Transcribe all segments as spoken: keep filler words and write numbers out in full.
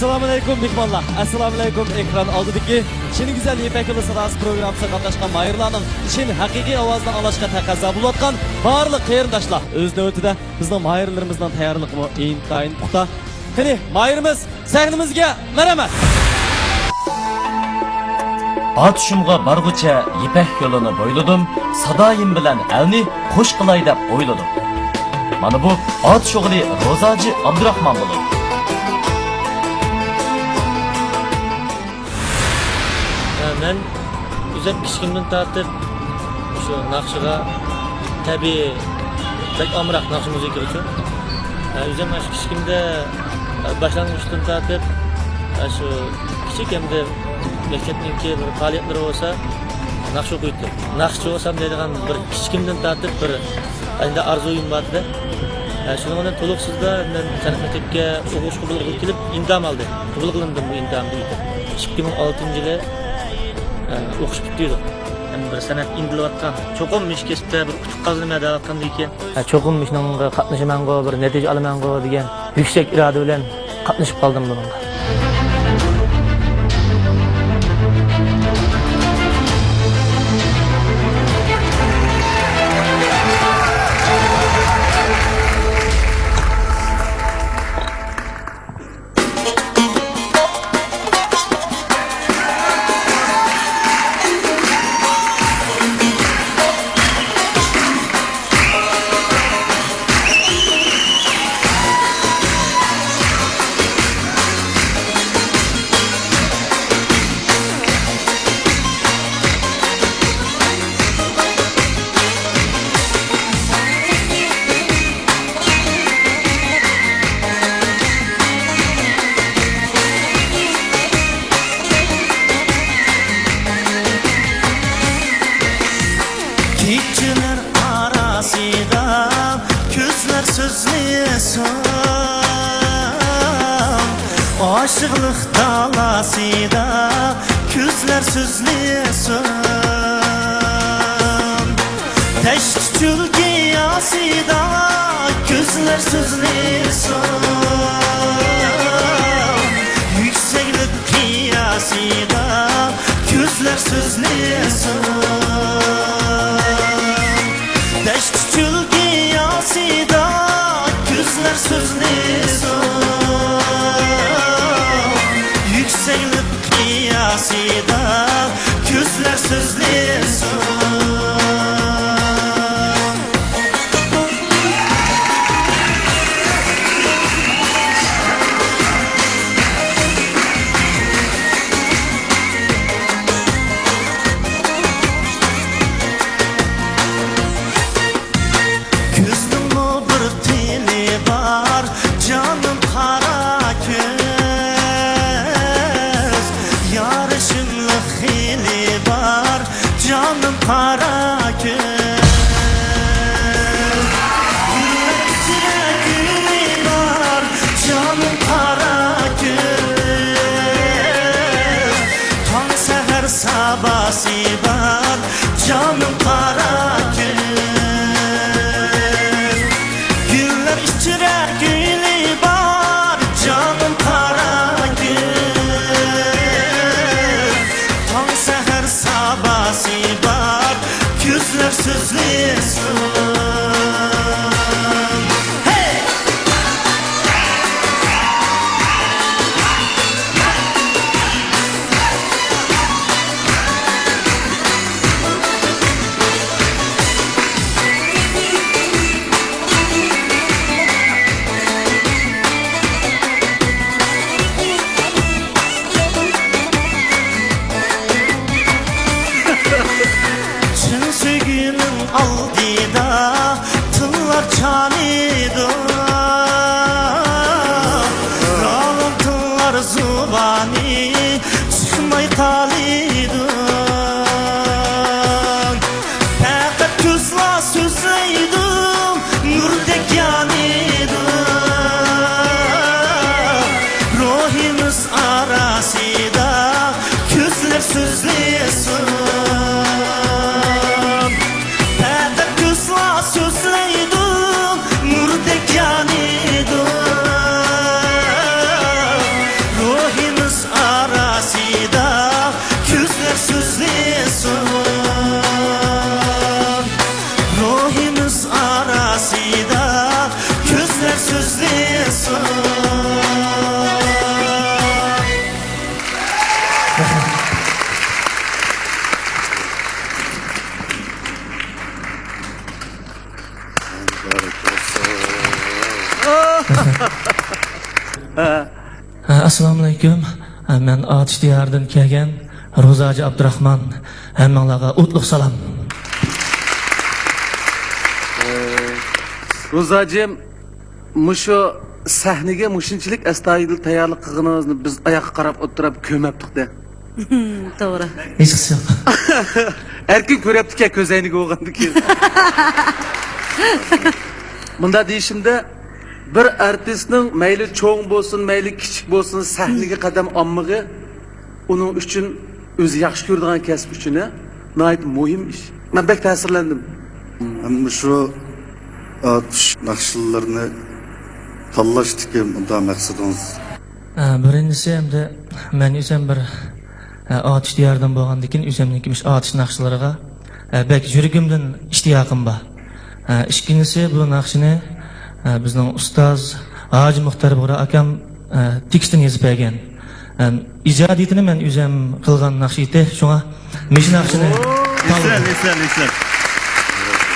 ئەسسالامۇئەلەيكۇم مېھمانلار، ئەسسالامۇئەلەيكۇم ئېكران ئالدىدىكى چىن گۈزەل يىپەك يولى ساداسى پروگراممىسىغا قاتناشقان ماھىرلارنىڭ چىن ھەقىقىي ئاۋازىنى ئاڭلاشقا تەقەززا بولۇۋاتقان بارلىق قېرىنداشلار. ئۆز نۆۋىتىدە بىزنىڭ ماھىرلىرىمىزنىڭ تەييارلىقىمۇ ئىنتايىن پۇختا. قېنى، ماھىرىمىز، سەھنىمىزگە مەرھەمەت! ئاتۇشۇمغا بارغۇچە يىپەك يولىنى بويلىدىم، سادايىم بىلەن ئەلنى خۇش قىلاي دەپ ئويلىدىم. مانا بۇ ئاتۇش ئوغلى روزاجى ئابدۇراخمان بولىدۇ. مەن ئۆزۈم كىچىكىمدىن تارتىپ شۇ ناخشىغا تەبىئىي بەك ئامراق، ناخشا مۇزىكىغىچۇ. ئۆزۈم شۇ كىچىكىمدە باشلانغۇچتىن تارتىپ شۇ كىچىك ھەمدە مەكتەپنىڭكى بىر پائالىيەتلىرى بولسا ناخشا ئوقۇيتتىم. ناخشىچى بولسام دەيدىغان بىر كىچىكىمدىن تارتىپ بىر ئەندى ئارزۇيۇم بار ئىدى. شۇنىڭ بىلەن تولۇقسىزدا مەن سەنئەت مەكتەپكە ئوقۇغۇچى قوبۇل قىلىپ كېلىپ ئىمتىھان ئالدى. قوبۇل قىلىندىم بۇ ئىمتىھانغا. ئىككى مىڭ ئالتىنچى يىلى ئوقۇش پۈتتۈردۈم. ھەم بىر سەنئەت ئىنتىلىۋاتقان، چوقۇم مۇشۇ كەسىپتە بىر ئۇتۇق قازىنىمەن دەۋاتقاندىن كېيىن، ھە، چوقۇم مۇشۇنىڭغا قاتنىشىمەنغۇ، بىر نەتىجە ئالىمەنغۇ دېگەن يۈكسەك ئىرادە بىلەن قاتنىشىپ قالدىم بۇنىڭغا. كېچىلەر ئاراسىدا كۆزلەر سۆزلىسۇن، ئاشىقلىق دالاسىدا كۆزلەر سۆزلىسۇن. دەشت چۆل قىياسىدا كۆزلەر سۆزلىسۇن، يۈكسەكلىك قىياسىدا كۆزلەر سۆزلىسۇن. دەشت چۆل قىياسىدا كۆزلەر سۆزلىسۇن، يۈكسەكلىك قىياسىدا كۆزلەر سۆزلىسۇن. كۆزنىڭمۇ بىر تىلى بار، جانىم قارا كۆز. يارىشىملىق خىلى بار، جانىم قارا كۆز. گۈللەر ئىچرە گۈلى بار، جانىم قارا كۆز. تاڭ سەھەر ساباسى بار، جانىم قارا كۆز. گۈللەر ئىچرە گۈلى بار، جانىم قارا كۆز. تاڭ سەھەر ساباسى بار، كۆزلەر سۆزلىسۇن. ھەي! چىن سۆيگۈنىڭ ئالدىدا تىللار چالىدۇ، راۋان تىللار زۇۋانى چىقماي قالىدۇ. پەقەت كۆزلا سۆزلەيدۇ، نۇردەك يانىدۇ. روھىمىز ئاراسىدا كۆزلەر سۆزلىسۇن. پەقەت كۆزلا سۆزلەيدۇ، نۇردەك يانىدۇ. ھە، ئەسسالامۇئەلەيكۇم. ھە، مەن ئاتۇش دىيارىدىن كەلگەن روزاجى ئابدۇراخمان. ھەممىڭلارغا ئوتلۇق سالام. روزاجىم، مۇشۇ سەھنىگە مۇشۇنچىلىك ئەستايىدىل تەييارلىق قىلغىنىڭىزنى بىز ئاياققا قاراپ ئولتۇرۇپ كۆرمەپتۇق-دە. توغرا. ھېچقىسى يوق. ئەركىن كۆرەپتىكەن كۆزەينىكى بولغاندىن كېيىن. مۇنداق دېيىشىمدە، بىر ئارتىسنىڭ مەيلى چوڭ بولسۇن، مەيلى كىچىك بولسۇن، سەھنىگە قەدەم ئالمىقى ئۇنىڭ ئۈچۈن، ئۆزى ياخشى كۆرىدىغان كەسىپ ئۈچۈن، ھە، ناھايىتى مۇھىم ئىش. مەن بەك تەسىرلەندىم. ھەم مۇشۇ ئاتۇش ناخشىلىرىنى تاللاشتىكى مۇنداق مەقسىتىڭىز؟ ئە، بىرىنچىسى، ئەمدى مەن ئۆزۈم بىر، ئە، ئاتۇش دىيارىدىن بولغاندىكىن، ئۆزۈمنىڭكى مۇشۇ ئاتۇش ناخشىلىرىغا، ئە، بەك يۈرىكىمدىن ئىشتىياقىم بار. ئە، ئىككىنچىسى، بۇ ناخشىنى، ئە، بىزنىڭ ئۇستاز ھاجى مۇختەر بۇغرا ئاكام، ئە، تېكىستىنى يېزىپ بەرگەن. ئەم، ئىجادىيىتىنى مەن ئۆزۈم قىلغان ناخشا ئىدى، شۇڭا مۇشۇ ناخشىنى تاللىدىم. ئېسىل، ئېسىل،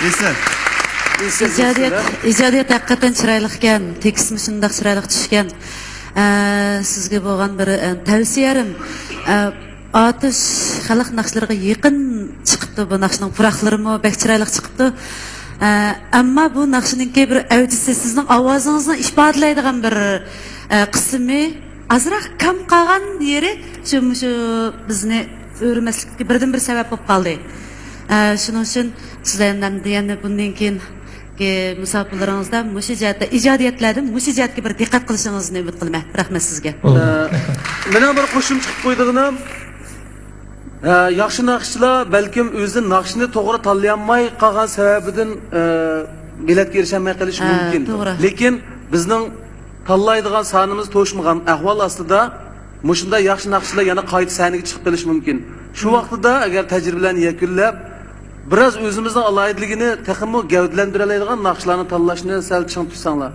ئېسىل. ئېسىل. ئىجادىيەت، ئىجادىيەت ھەقىقەتەن چىرايلىق ئىكەن، تېكىستمۇ شۇنداق چىرايلىق چۈشكەن. ئە، سىزگە بولغان بىر، ئە، تەۋسىيەم، ئە، ئاتۇش خەلق ناخشىلىرىغا يېقىن چىقىپتۇ، بۇ ناخشىنىڭ پۇراقلىرىمۇ بەك چىرايلىق چىقىپتۇ. ئە، ئەمما بۇ ناخشىنىڭكى بىر ئەۋجىسى، سىزنىڭ ئاۋازىڭىزنى ئىپادىلەيدىغان بىر، ئە، قىسمى ئازراق كەم قالغان يېرى شۇ، مۇشۇ بىزنى ئۆرمەسلىكتىكى بىردىنبىر سەۋەب بولۇپ قالدى. ئە، شۇنىڭ ئۈچۈن سىلەرنى يەنە بۇندىن كېيىنكى مۇساپىرلىرىڭىزدا مۇشۇ جەھەتتە، ئىجادىيەتلەردە مۇشۇ جەھەتكە بىر دىققەت قىلىشىڭىزنى ئۈمىد قىلىمەن. رەھمەت سىزگە. ئە، مېنىڭ بىر قوشۇمچە قىلىپ قويىدىغىنىم، ئە، ياخشى ناخشىچىلار بەلكىم ئۆزى ناخشىنى توغرا تاللىيالماي قالغان سەۋەبىدىن، ئە، بېلەتكە ئېرىشەلمەي قېلىشى ھە، مۇمكىن. توغرا. لېكىن بىزنىڭ تاللايدىغان سانىمىز توشمىغان ئەھۋال ئاستىدا مۇشۇنداق ياخشى ناخشىچىلار يەنە قايتا سەھنىگە چىقىپ قېلىشى مۇمكىن. شۇ ۋاقتىدا ئەگەر تەجرىبىلەرنى يەكۈنلەپ، بىراز ئۆزىمىزنىڭ ئالاھىدىلىكىنى تېخىمۇ گەۋدىلەندۈرەلەيدىغان ناخشىلارنى تاللاشنى سەل چىڭ تۇتساڭلار.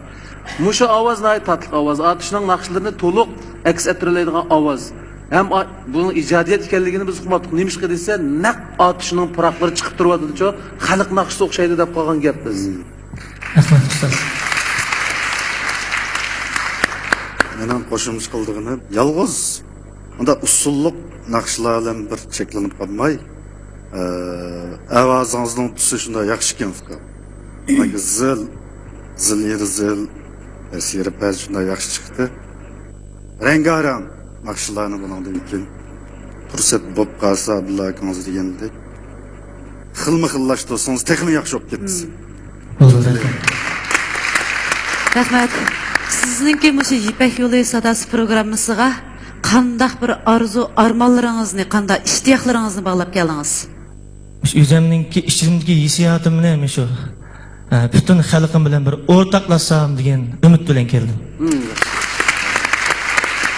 مۇشۇ ئاۋاز ناھايىتى تاتلىق ئاۋاز. ئاتۇشنىڭ ناخشىلىرىنى تولۇق ئەكس ئەتتۈرەلەيدىغان ئاۋاز. ھەم ئا-، بۇنىڭ ئىجادىيەت ئىكەنلىكىنى بىز ئۇقماپتۇق. نېمىشقا دېسە، نەق ئاتۇشنىڭ پۇراقلىرى چىقىپ تۇرۇۋاتىدۇچۇ، خەلق ناخشىسى ئوخشايدۇ دەپ قالغان گەپ بىز. رەھمەت، ئۇستاز. مېنىڭ قوشۇمچە قىلىدىغىنىم، يالغۇز مۇنداق ئۇسسۇللۇق ناخشىلار بىلەن بىر چەكلىنىپ قالماي، ئە، ئاۋازىڭىزنىڭ تۈسى شۇنداق ياخشىكەن، ئۇكام. زىل، زىل يېرى زىل، سېرىپەز شۇنداق ياخشى چىقتى. رەڭگارەڭ ناخشىلارنى بۇنىڭدىن كېيىن پۇرسەت بولۇپ قالسا، ئابدۇللا ئاكىڭىز دېگەندەك خىلمۇ خىللاشتۇرسىڭىز، تېخىمۇ ياخشى بولۇپ كەتسۇن. بولدى، رەھمەت. رەھمەت. سىزنىڭكى مۇشۇ يىپەك يولى ساداسى پروگراممىسىغا قانداق بىر ئارزۇ، ئارمانلىرىڭىزنى، قانداق ئىشتىياقلىرىڭىزنى باغلاپ كەلدىڭىز؟ مۇشۇ ئۆزۈمنىڭكى ئىچىمدىكى ھېسسىياتىمنى مۇشۇ، ئە، پۈتۈن خەلقىم بىلەن بىر ئورتاقلاشسام دېگەن ئۈمىد بىلەن كەلدىم. مم.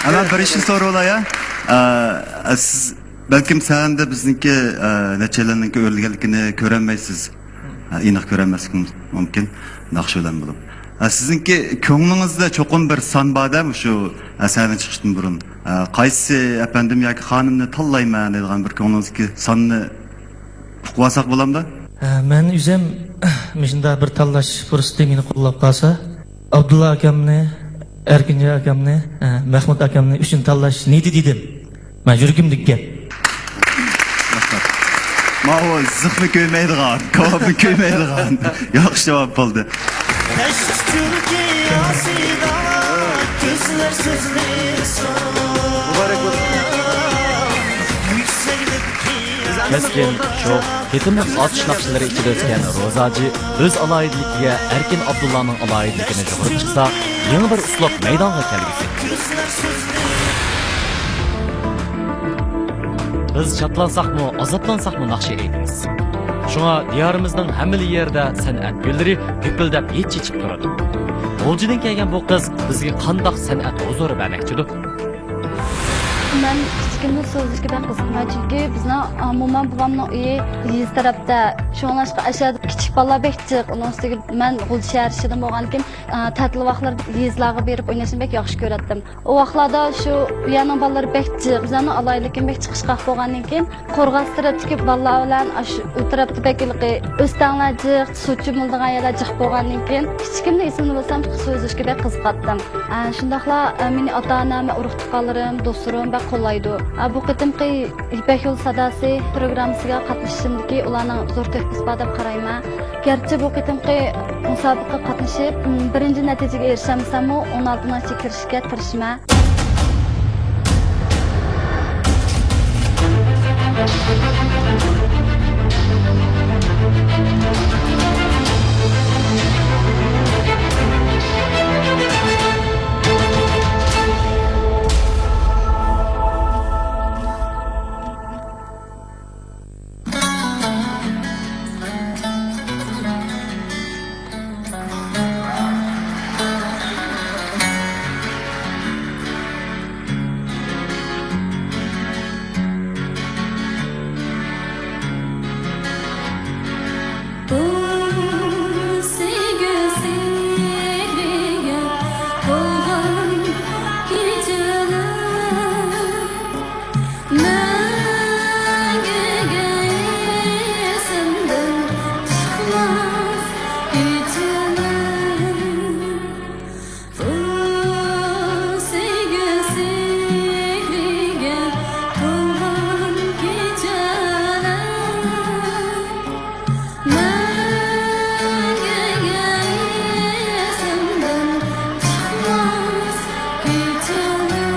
ئەمما بىر ئىشنى سورىۋالاي، ھە؟ ئە، سىز بەلكىم سەھنىدە بىزنىڭكى، ئە، نەچچەيلەننىڭكى ئۆرلىگەنلىكىنى كۆرەلمەيسىز. ئە، ئېنىق كۆرەلمەسلىكىڭىز مۇمكىن. ناخشا بىلەن بولۇپ. ئە، سىزنىڭكى كۆڭلىڭىزدە چوقۇم بىر سان بار-دە، مۇشۇ، ئە، سەھنە چىقىشتىن بۇرۇن. ئە، قايسى ئەپەندىم ياكى خانىمنى تاللايمەن دەيدىغان بىر كۆڭلىڭىزدىكى ساننى ئۇقۇۋالساق بولامدۇ؟ ئە، مەن ئۆزۈم مۇشۇنداق بىر تاللاش پۇرسىتى مېنى قوللاپ قالسا، ئابدۇللا ئاكامنى، ئەركىنجان ئاكامنى، ئە، مەھمۇت ئاكامنى ئۈچىنچى تاللاش نىيىتىدە ئىدىم. مەن يۈرىكىمدىكى گەپ. ماۋۇ زىخنى كۆيمەيدىغان، كاۋاپنى كۆيمەيدىغان. ياخشى جاۋاب بولدى. تەشۋىش چۈنكى ئاسىيدا، كۆزلەر سۆزلىسۇن. مۇبارەك بولسۇن. يۈكسەكلىك قىياس. كەسكىن، شوخ، قېتىملىق ئاتۇش ناخشىلىرى ئىچىدە ئۆسكەن روزاجى ئۆز ئالاھىدىلىكىگە ئەركىن ئابدۇللانىڭ ئالاھىدىلىكىنى يۇغۇرۇپ چىقسا، يېڭى بىر ئۇسلۇب مەيدانغا كەلگۈسى. بىز شادلانساقمۇ، ئازابلانساقمۇ ناخشا ئېيتىمىز. شۇڭا دىيارىمىزنىڭ ھەممىلا يېرىدە سەنئەت گۈللىرى گۈپۈلدەپ ھىد چېچىپ تۇرىدۇ. غۇلجىدىن كەلگەن بۇ قىز بىزگە قانداق سەنئەت ھۇزۇرى بەرمەكچىدۇ؟ مەن كىچىك كىچىكىمدىن سۆزلىشىشكە بەك قىزىقىمەن، چۈنكى بىزنىڭ، ئە، مومام بوۋامنىڭ ئۆيى يېزا تەرەپتە. شۇڭلاشقا ئەشەدە كىچىك بالىلار بەك جىق. ئۇنىڭ ئۈستىگە مەن غۇلجا شەھەر ئىچىدە بولغاندىكىن، ئە، تەتىل ۋاقىتلىرىدا يېزىلارغا بېرىپ ئويناشنى بەك ياخشى كۆرەتتىم. ئۇ ۋاقىتلاردا شۇ يەرنىڭ بالىلىرى بەك جىق، بىزلەرنىڭ ئالاھىدىلىكىمۇ بەك چىقىشقاق بولغاندىن كېيىن، قورغاس تەرەپتىكى بالىلار بىلەن ئاشۇ ئۇ تەرەپتە بەك ھېلىقى ئۆستەڭلەر جىق، سۇ چۆمۈلىدىغان يەرلەر جىق بولغاندىن كېيىن، كىچىكىمدە ئېسىمدە بولسام، سۆزلىشىشكە بەك قىزىقاتتىم. ئە، شۇنداقلا، ئە، مېنى ئاتا-ئانام ۋە ئۇرۇق-تۇغقانلىرىم، دوستلىرىم بەك قوللايدۇ. ئە، بۇ قېتىمقى يىپەك يولى ساداسى پروگراممىسىغا قاتنىشىشىمدىكى ئۇلارنىڭ زور تۆھپىسى بار دەپ قارايمەن. گەرچە بۇ قېتىمقى مۇسابىقىگە قاتنىشىپ، م، بىرىنچى نەتىجىگە ئېرىشەلمىسەممۇ، ئون ئالتىنىڭ ئىچىگە كىرىشكە تىرىشىمەن. بۇ سۆيگۈ سېھرىگە تولغان كېچىلەر. مەڭگۈگە ئېسىمدىن چىقماس كېچىلەر. بۇ سۆيگۈ سېھرىگە تولغان كېچىلەر. مەڭگۈگە ئېسىمدىن چىقماس كېچىلەر.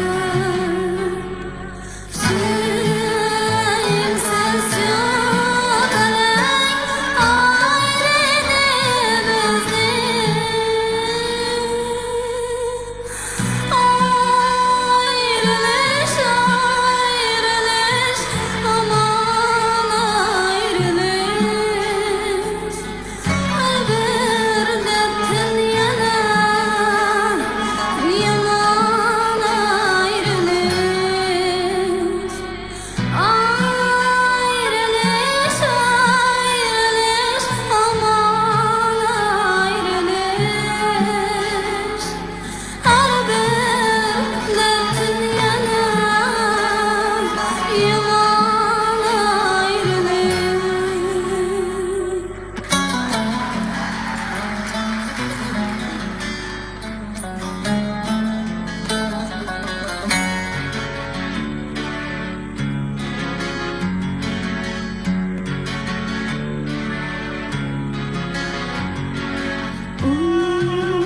ھەر بىر دەردتىن يەنە يامان ئايرىلىش. ئايرىلىش، ئايرىلىش، ھامان ئايرىلىش. ھەر بىر دەردتىن يەنە يامان ئايرىلىش.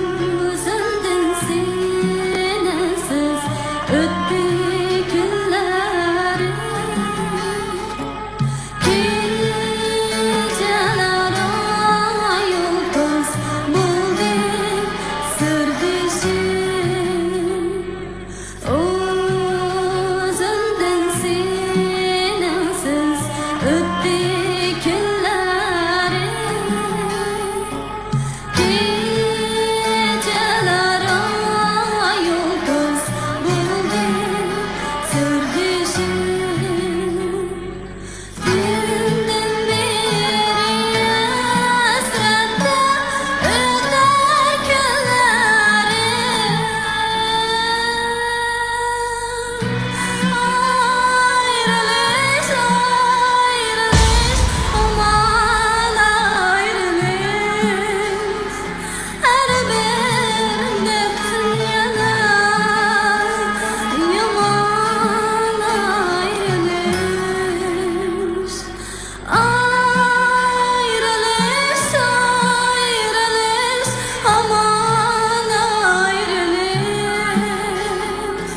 ئۆزۈمدىن سېنىڭسىز ئۆتتى كۈنلەرىم. كېچىلەر يۇلتۇز بولدى سىردىشىم. ئۆزۈمدىن سېنىڭسىز ئۆتتى كۈنلەرىم. كېچىلەر يۇلتۇز بولدى سىردىشىم. بۈگۈندىن بېرى ھەسرەتتە ئۆتەر كۈنلىرىم. ئايرىلىش، ئايرىلىش، ھامان ئايرىلىش. ھەر بىر نەپسىم يەنە يامان ئايرىلىش. ئايرىلىش، ئايرىلىش، ھامان ئايرىلىش.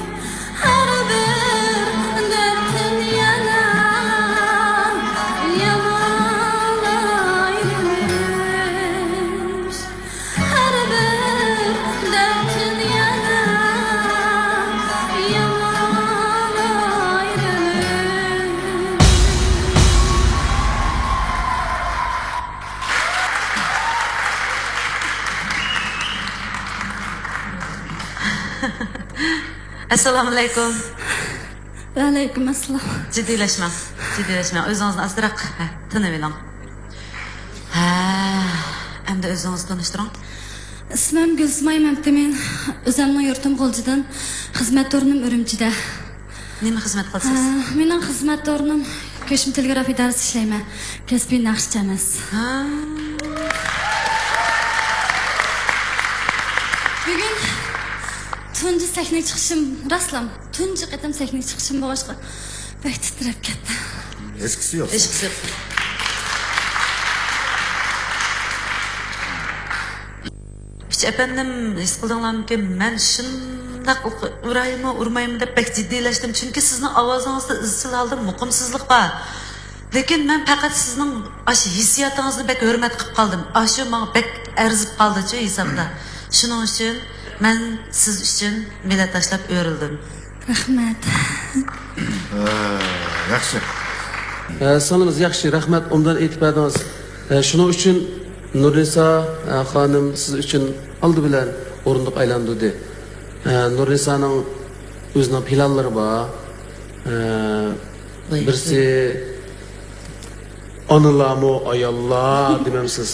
ھەر بىر دەردتىن يەنە يامان ئايرىلىش. ھەر بىر دەردتىن يەنە يامان ئايرىلىش. ئەسسالامۇئەلەيكۇم. ۋەئەلەيكۇم ئەسسالام. جىددىيلەشمەڭ، جىددىيلەشمەڭ. ئۆزىڭىزنى ئازراق، ھە، تىنىۋېلىڭ. ھە، ئەمدى ئۆزىڭىزنى تونۇشتۇرۇڭ. ئىسمىم گۈلسىماي مەمتىمىن. ئۆزەمنىڭ يۇرتۇم غۇلجىدىن، خىزمەت ئورنۇم ئۈرۈمچىدە. نېمە خىزمەت قىلىسىز؟ ھە، مېنىڭ خىزمەت ئورنۇم، كۆچمە تېلېگراف ئىدارىسىدە ئىشلەيمەن. كەسپىي نەقىشچى ئەمەس. ھە. بۈگۈن تۇنجى سەھنىگە چىقىشىم، راستلا تۇنجى قېتىم سەھنىگە چىقىشىم بولغاچقا، بەك تىترەپ كەتتىم. ھېچقىسى يوق. ھېچقىسى يوق. ئۇچ ئەپەندىم، ھېس قىلدىڭلارمىكىن، مەن شۇنداق ئۇرايمۇ، ئۇرمايمۇ دەپ بەك جىددىيلەشتىم. چۈنكى سىزنىڭ ئاۋازىڭىزدا ئىزچىل ھالدا مۇقىمسىزلىق بار. لېكىن مەن پەقەت سىزنىڭ ئاشۇ ھېسسىياتىڭىزنى بەك ھۆرمەت قىلىپ قالدىم. ئاشۇ ماڭا بەك ئەرزىپ قالدىچۇ ھېسابتا. شۇنىڭ ئۈچۈن مەن سىز ئۈچۈن بېلەت تاشلاپ ئۆرۈلدۈم. رەھمەت. ھە، ياخشى. ھە، سىڭلىمىز، ياخشى، رەھمەت، ئوبدان ئېيتىپ بەردىڭىز. ھە، شۇنىڭ ئۈچۈن نۇرنىسا، ھە، خانىم سىز ئۈچۈن ئالدى بىلەن ئورۇندۇق ئايلاندۇردى. ھە، نۇرنىسانىڭ ئۆزىنىڭ پىلانلىرى بار. ھە، بىرسى ئانىلارمۇ ئاياللار دېمەمسىز؟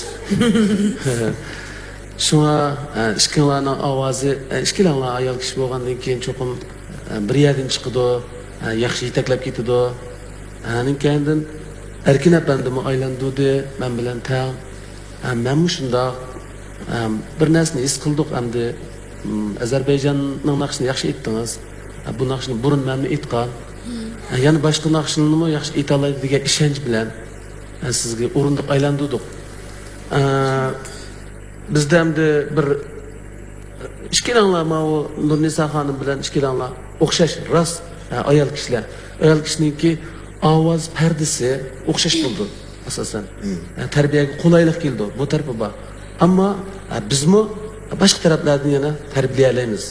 شۇڭا، ئە، ئىككىڭلارنىڭ ئاۋازى، ئە، ئىككىلەڭلار ئايال كىشى بولغاندىن كېيىن چوقۇم، ئە، بىر يەردىن چىقىدۇ، ئە، ياخشى يېتەكلەپ كېتىدۇ. ئەنىڭ كەينىدىن ئەركىن ئەپەندىمۇ ئايلاندۇردى مەن بىلەن تەڭ. ئە، مەنمۇ شۇنداق، ئە، بىر نەرسىنى ھېس قىلدۇق ئەمدى. ئەزەربەيجاننىڭ ناخشىسىنى ياخشى ئېيتتىڭىز. بۇ ناخشىنى بۇرۇن مەنمۇ ئېيتقان. يەنە باشقا ناخشىلارنىمۇ ياخشى ئېيتالايدۇ دېگەن ئىشەنچ بىلەن سىزگە ئورۇندۇق ئايلاندۇردۇق. بىزدە ئەمدى بىر ئىككىلەڭلار، ماۋۇ نۇرنىسا خانىم بىلەن ئىككىلەڭلار ئوخشاش، راست، ئايال كىشىلەر. ئايال كىشىنىڭكى ئاۋاز پەردىسى ئوخشاش بولىدۇ. ئاساسەن، مم. ئە، تەربىيەگە قولايلىق كېلىدۇ. بۇ تەرىپى بار. ئەمما، ئە، بىزمۇ باشقا تەرەپلەردىن يەنە تەربىيەلەيمىز.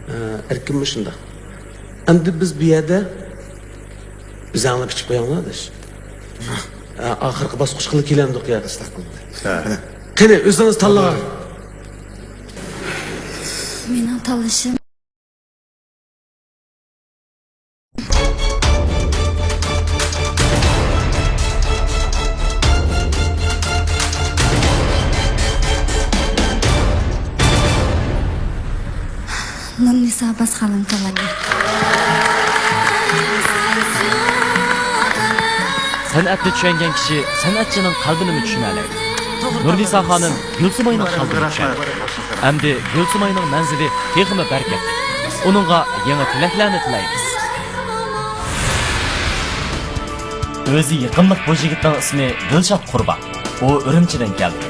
ئە، ئەركىنمۇ شۇنداق. ئەمدى بىز بۇ يەردە ئۆزەڭلار پىچىپ قويۇڭلار، ئاداش. ئە، ئاخىرقى باسقۇچقىلا كېلەمدۇق يا. ئەستەغپۇرۇللا. ھە. قېنى، ئۆزىڭىز تاللاڭ. مېنىڭ تاللىشىم. نۇرنىسا باسقانلىرىنى تاللايمەن. سەنئەتنى چۈشەنگەن كىشى سەنئەتچىنىڭ قەلبىنىمۇ چۈشىنەلەيدۇ. نۇرنىسا خانىم گۈلسىماينىڭ قەلبىنى چۈشەندى. ئەمدى گۈلسىماينىڭ مەنزىلى تېخىمۇ بەرىكەتلىك. ئۇنىڭغا يېڭى تىلەكلەرنى تىلەيمىز. ئۆزى يېقىملىق بۇ يىگىتنىڭ ئىسمى دىلشات قۇربان. ئۇ ئۈرۈمچىدىن كەلدى.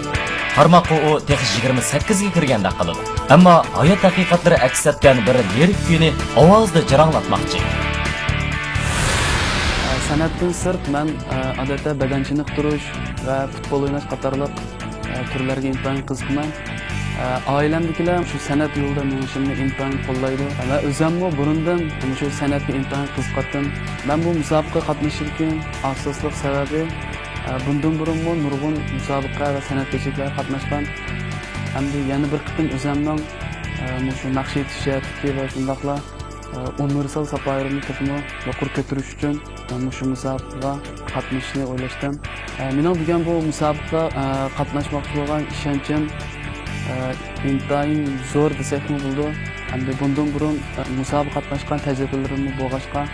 قارىماققا ئۇ تېخى يىگىرمە سەككىزگە كىرگەندەك قىلىدۇ. ئەمما ھايات ھەقىقەتلىرى ئەكس ئەتكەن بىر لىرىك كۈينى ئاۋازىدا جاراڭلاتماقچى. سەنئەتتىن سىرت مەن، ئادەتتە بەدەن چېنىقتۇرۇش ۋە پۇتبول ئويناش قاتارلىق، تۈرلەرگە ئىنتايىن قىزىقىمەن. ئائىلەمدىكىلەر شۇ سەنئەت يولىدا مېڭىشىمنى ئىنتايىن قوللايدۇ ۋە ئۆزۈممۇ بۇرۇندىن شۇ سەنئەتكە ئىنتايىن قىزىقاتتىم. مەن بۇ مۇسابىقىگە قاتنىشىشىمدىكى ئاساسلىق سەۋەبى، بۇندىن بۇرۇنمۇ نۇرغۇن مۇسابىقە ۋە سەنئەت كەچلىكلەرگە قاتناشقان. ئەمدى يەنە بىر قېتىم ئۆزۈمنىڭ، مۇشۇ ناخشا ئېيتىش جەھەتتىكى ۋە شۇنداقلا ئۇنىۋېرسال ساپالىرىمنى تېخىمۇ يۇقىرى كۆتۈرۈش ئۈچۈن مۇشۇ مۇسابىقىگە قاتنىشىشنى ئويلاشتىم. مېنىڭ بۈگۈن بۇ مۇسابىقىگە قاتناشماقچى بولغان ئىشەنچىم ئىنتايىن زور دېسەكمۇ بولىدۇ. ھەمدە بۇندىن بۇرۇن مۇسابىقىگە قاتناشقان تەجرىبىلىرىممۇ بولغاچقا،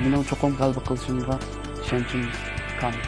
مېنىڭ چوقۇم غەلىبە قىلىشىمغا ئىشەنچىم كامىل.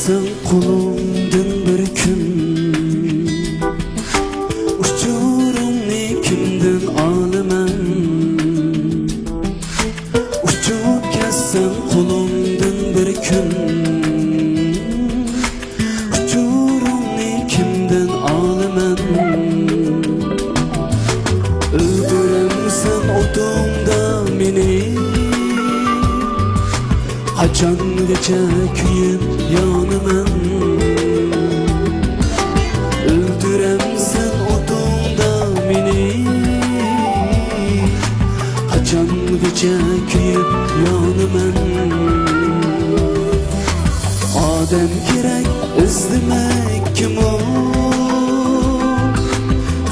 سەن قولۇمدىن بىر كۈن، ئۇچۇرۇڭنى كىمدىن ئالىمەن؟ ئۇچۇپ كەتسەڭ قولۇمدىن بىر كۈن، ئۇچۇرۇڭنى كىمدىن ئالىمەن؟ ئۆلتۈرەمسەن ئوتۇڭدا مېنى، قاچانغىچە كۆيۈپ يانىمەن؟ ئۆلتۈرەمسەن ئوتۇڭدا مېنى، قاچانغىچە كۆيۈپ يانىمەن؟ ئادەم كېرەك ئىزدىمەككىمۇ،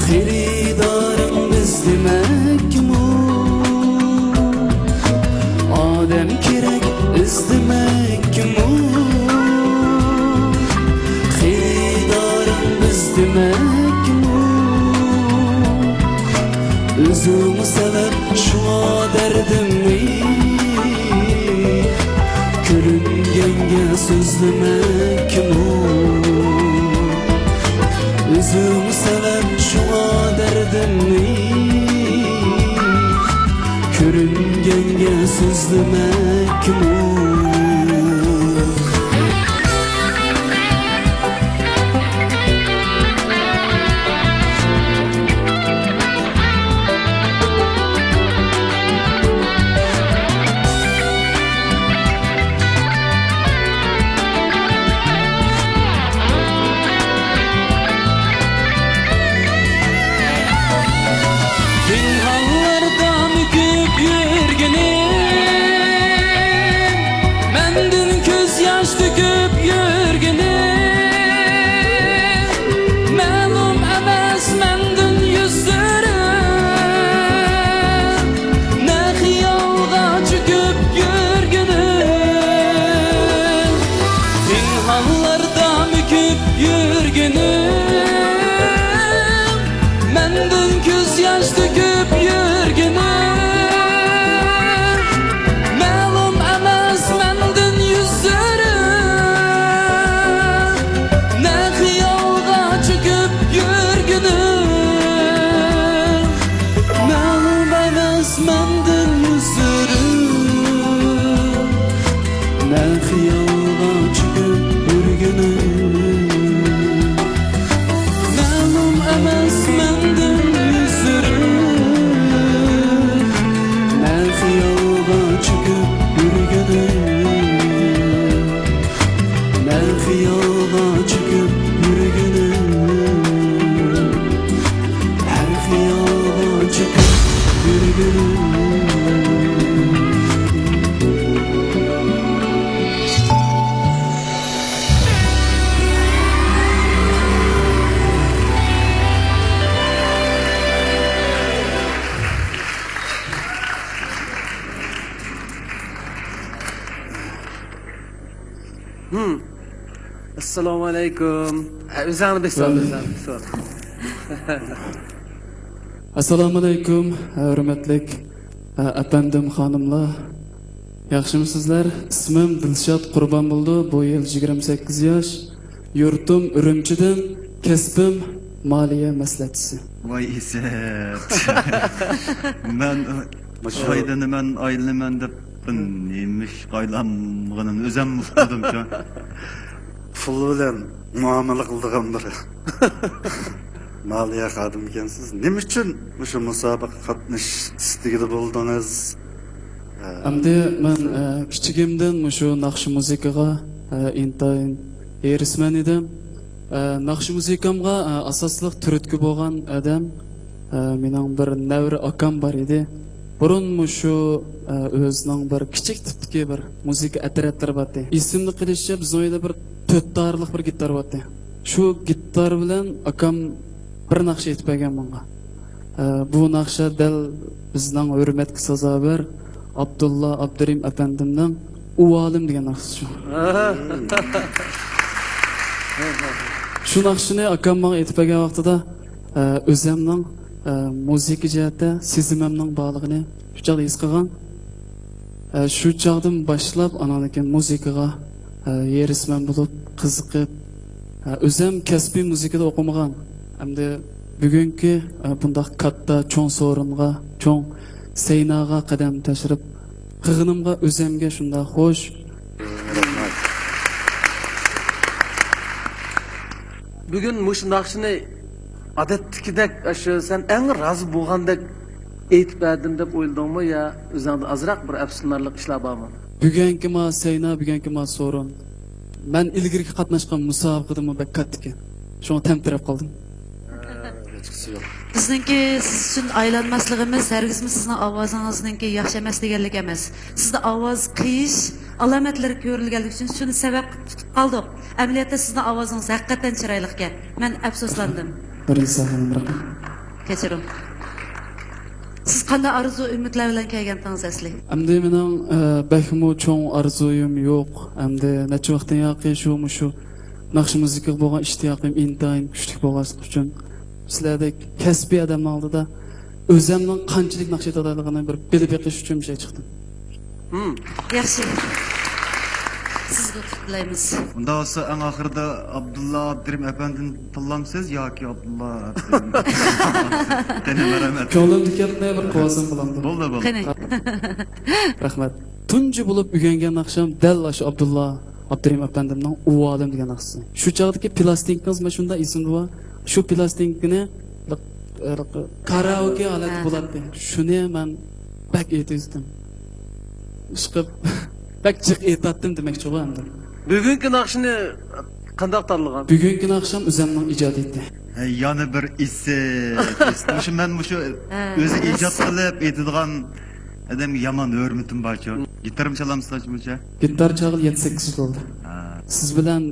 خېرىدارىڭ بىز دېمەككىمۇ؟ ئادەم كېرەك ئىزدىمەككىمۇ، خېرىدارىڭ بىز دېمەككىمۇ؟ ئۆزۈڭ سەۋەب شۇڭا دەردىمنى، كۆرۈنگەنگە سۆزلىمەككىمۇ؟ ئۆزۈڭ سەۋەب شۇڭا دەردىمنى، كۆرۈنگەنگە سۆزلىمەككىمۇ؟ پىنھانلاردا مۆكۈپ يۈرگىنىم، مەندىن كۆز ياش تۆكۈپ يۈرگىنىم، مەلۇم ئەمەس مەندىن يۈزلىرىم، نە خىيالغا چۆكۈپ يۈرگىنىم، پىنھانلاردا مۆكۈپ يۈرگىنىم، مەندىن كۆز ياش تۆكۈپ يۈرگىنىم، مەلۇم ئەمەس مەندىن يۈزلىرىم، نە خىيالغا چۆكۈپ يۈرگىنىم، مەلۇم ئەمەس مەندىن يۈزلىرىم، نە خىيالغا چۆكۈپ يۈرگىنىم، مەلۇم ئەمەس مەندىن يۈزلىرىم، نە خىيالغا چۆكۈپ يۈرگىنىم، نە خىيالغا چۆكۈپ يۈرگىنىم، ھەر خىيالغا چۆكۈپ يۈرگىنىم. ئەسسالامۇ ئەلەيكۇم. ھە، ئۆزۈڭنى بېسىۋال، ئۆزۈڭنى بېسىۋال. ئەسسالامۇ ئەلەيكۇم، ھۆرمەتلىك، ئەپەندىم، خانىملار. ياخشىمۇسىزلەر؟ ئىسمىم دىلشات قۇربان بولىدۇ. بۇ يىل يىگىرمە سەككىز ياش. يۇرتۇم ئۈرۈمچىدىن، كەسپىم مالىيە مەسلىھەتچىسى. ۋاي ئىسەت. مەن مۇشۇ ئايلىنىمەن، ئايلىنىمەن دەپ بىر نېمە ئىشقا ئايلانغىنىنى ئۆزۈم ئۇقمىدىم شۇ. پۇل بىلەن مۇئامىلە قىلىدىغان بىر مالىيە خادىمى ئىكەنسىز. نېمە ئۈچۈن مۇشۇ مۇسابىقىگە قاتنىشىش ئىستىكىدە بولدىڭىز؟ ئەمدى مەن، ئە، كىچىكىمدىن مۇشۇ ناخشا مۇزىكىغا، ئە، ئىنتايىن ھېرىسمەن ئىدىم. ئە، ناخشا مۇزىكامغا، ئە، ئاساسلىق تۈرتكە بولغان ئادەم، ئە، مېنىڭ بىر نەۋرە ئاكام بار ئىدى. بۇرۇن مۇشۇ، ئە، ئۆزىنىڭ بىر كىچىك تىپتىكى بىر مۇزىكا ئەترەتلىرى بارتى. ئېسىمدە قېلىشىچە بىزنىڭ ئۆيدە بىر تۆت تارلىق بىر گىتار بارتى. شۇ گىتار بىلەن ئاكام بىر ناخشا ئېيتىپ بەرگەن ماڭا. ئە، بۇ ناخشا دەل بىزنىڭ ھۆرمەتكە سازاۋەر ئابدۇللا ئابدۇرېھىم ئەپەندىمنىڭ ئۇۋالىم دېگەن ناخشىسى شۇ. شۇ ناخشىنى ئاكام ماڭا ئېيتىپ بەرگەن ۋاقتىدا، ئە، ئۆزەمنىڭ، ئە، مۇزىكا جەھەتتە سېزىمىمنىڭ بارلىقىنى شۇ چاغدا ھېس قىلغان. ئە، شۇ چاغدىن باشلاپ ئاناندىن كېيىن مۇزىكىغا، ئە، ھېرىسمەن بولۇپ قىزىقىپ، ھە، ئۆزۈم كەسپىي مۇزىكىدا ئوقۇمىغان، ئەمدى بۈگۈنكى، ھە، بۇنداق كاتتا چوڭ سورۇنغا، چوڭ سەيناغا قەدەم تەشرىپ قىلغىنىمغا ئۆزۈمگە شۇنداق خوش. بۈگۈن مۇشۇ ناخشىنى ئادەتتىكىدەك، ئاشۇ سەن ئەڭ رازى بولغاندەك ئېيتىپ بەردىم دەپ ئويلىدىڭمۇ يا ئۆزۈڭدە ئازراق بىر ئەپسۇسلىنارلىق ئىشلار بارمۇ؟ بۈگۈنكى ما سەينا، بۈگۈنكى ما سورۇن. مەن ئىلگىرىكى قاتناشقان مۇسابىقىدىمۇ بەك كاتتىكەن. شۇڭا تەمتىرەپ قالدىم. بىزنىڭكى سىز ئۈچۈن ئايلانماسلىقىمىز ھەرگىزمۇ سىزنىڭ ئاۋازىڭىزنىڭكى ياخشى ئەمەس دېگەنلىك ئەمەس. سىزدە ئاۋاز قىيىش ئالامەتلىرى كۆرۈلگەنلىكى ئۈچۈن شۇنى سەۋەب قىلىپ تۇتۇپ قالدۇق. ئەمەلىيەتتە سىزنىڭ ئاۋازىڭىز ھەقىقەتەن چىرايلىقكەن. مەن ئەپسۇسلاندىم. بىرىنچى سەھنىنى بىراق. كەچۈرۈڭ. سىز قانداق ئارزۇ ئۈمىدلەر بىلەن كەلگەنتىڭىز ئەسلى؟ ئەمدى مېنىڭ، ئە، بەكمۇ چوڭ ئارزۇيۇم يوق. ئەمدى نەچچە ۋاقىتتىن ياقى شۇ، مۇشۇ ناخشا مۇزىكىغا بولغان ئىشتىياقىم ئىنتايىن كۈچلۈك بولغانلىقى ئۈچۈن، سىلەردەك كەسپىي ئادەمنىڭ ئالدىدا ئۆزۈمنىڭ قانچىلىك ناخشا ئېيتالايدىغىنىنى بىر بىلىپ بېقىش ئۈچۈن مۇشۇ يەرگە چىقتىم. ياخشى. سىزگە ئۇتۇق تىلەيمىز. ئۇنداق بولسا، ئەڭ ئاخىرىدا ئابدۇللا ئابدۇرېھىم ئەپەندىنى تاللامسىز ياكى ئابدۇللا ئابدۇرېھىم ئەپەندىنى؟ مەرھەمەت. كۆڭلۈمدىكىنى بىر قىلىۋالسام بولامدۇ؟ بولدى، بولدى. قېنى. رەھمەت. تۇنجى بولۇپ ئۆگەنگەن ناخشام دەل ئاشۇ ئابدۇللا ئابدۇرېھىم ئەپەندىمنىڭ ئۇۋالىم دېگەن ناخشىسى. شۇ چاغدىكى پىلاستىنكىڭىز مانا شۇنداق ئېسىمدە بار. شۇ پىلاستىنكىنى لىق-، لىق-، كارائوكې ھالەتتە ھە. بولاتتى. شۇنى مەن بەك ئېيتىۋېتىتتىم. ئىشقىلىپ، بەك جىق ئېيتاتتىم دېمەكچىغۇ ئەمدى. بۈگۈنكى ناخشىنى قانداق تاللىغان؟ بۈگۈنكى ناخشام ئۆزۈمنىڭ ئىجادىيىتى. ھەي، يەنە بىر ئېسىل. مۇشۇ مەن مۇشۇ ھە، ئۆزى راست. ئىجاد قىلىپ ئېيتىدىغان ئادەمگە يامان ھۆرمىتىم بارچۇ. گىتارمۇ چالامسىز شۇنچە؟ گىتار چالغىلى يەتتە سەككىز يىل بولدى. ھە. سىز بىلەن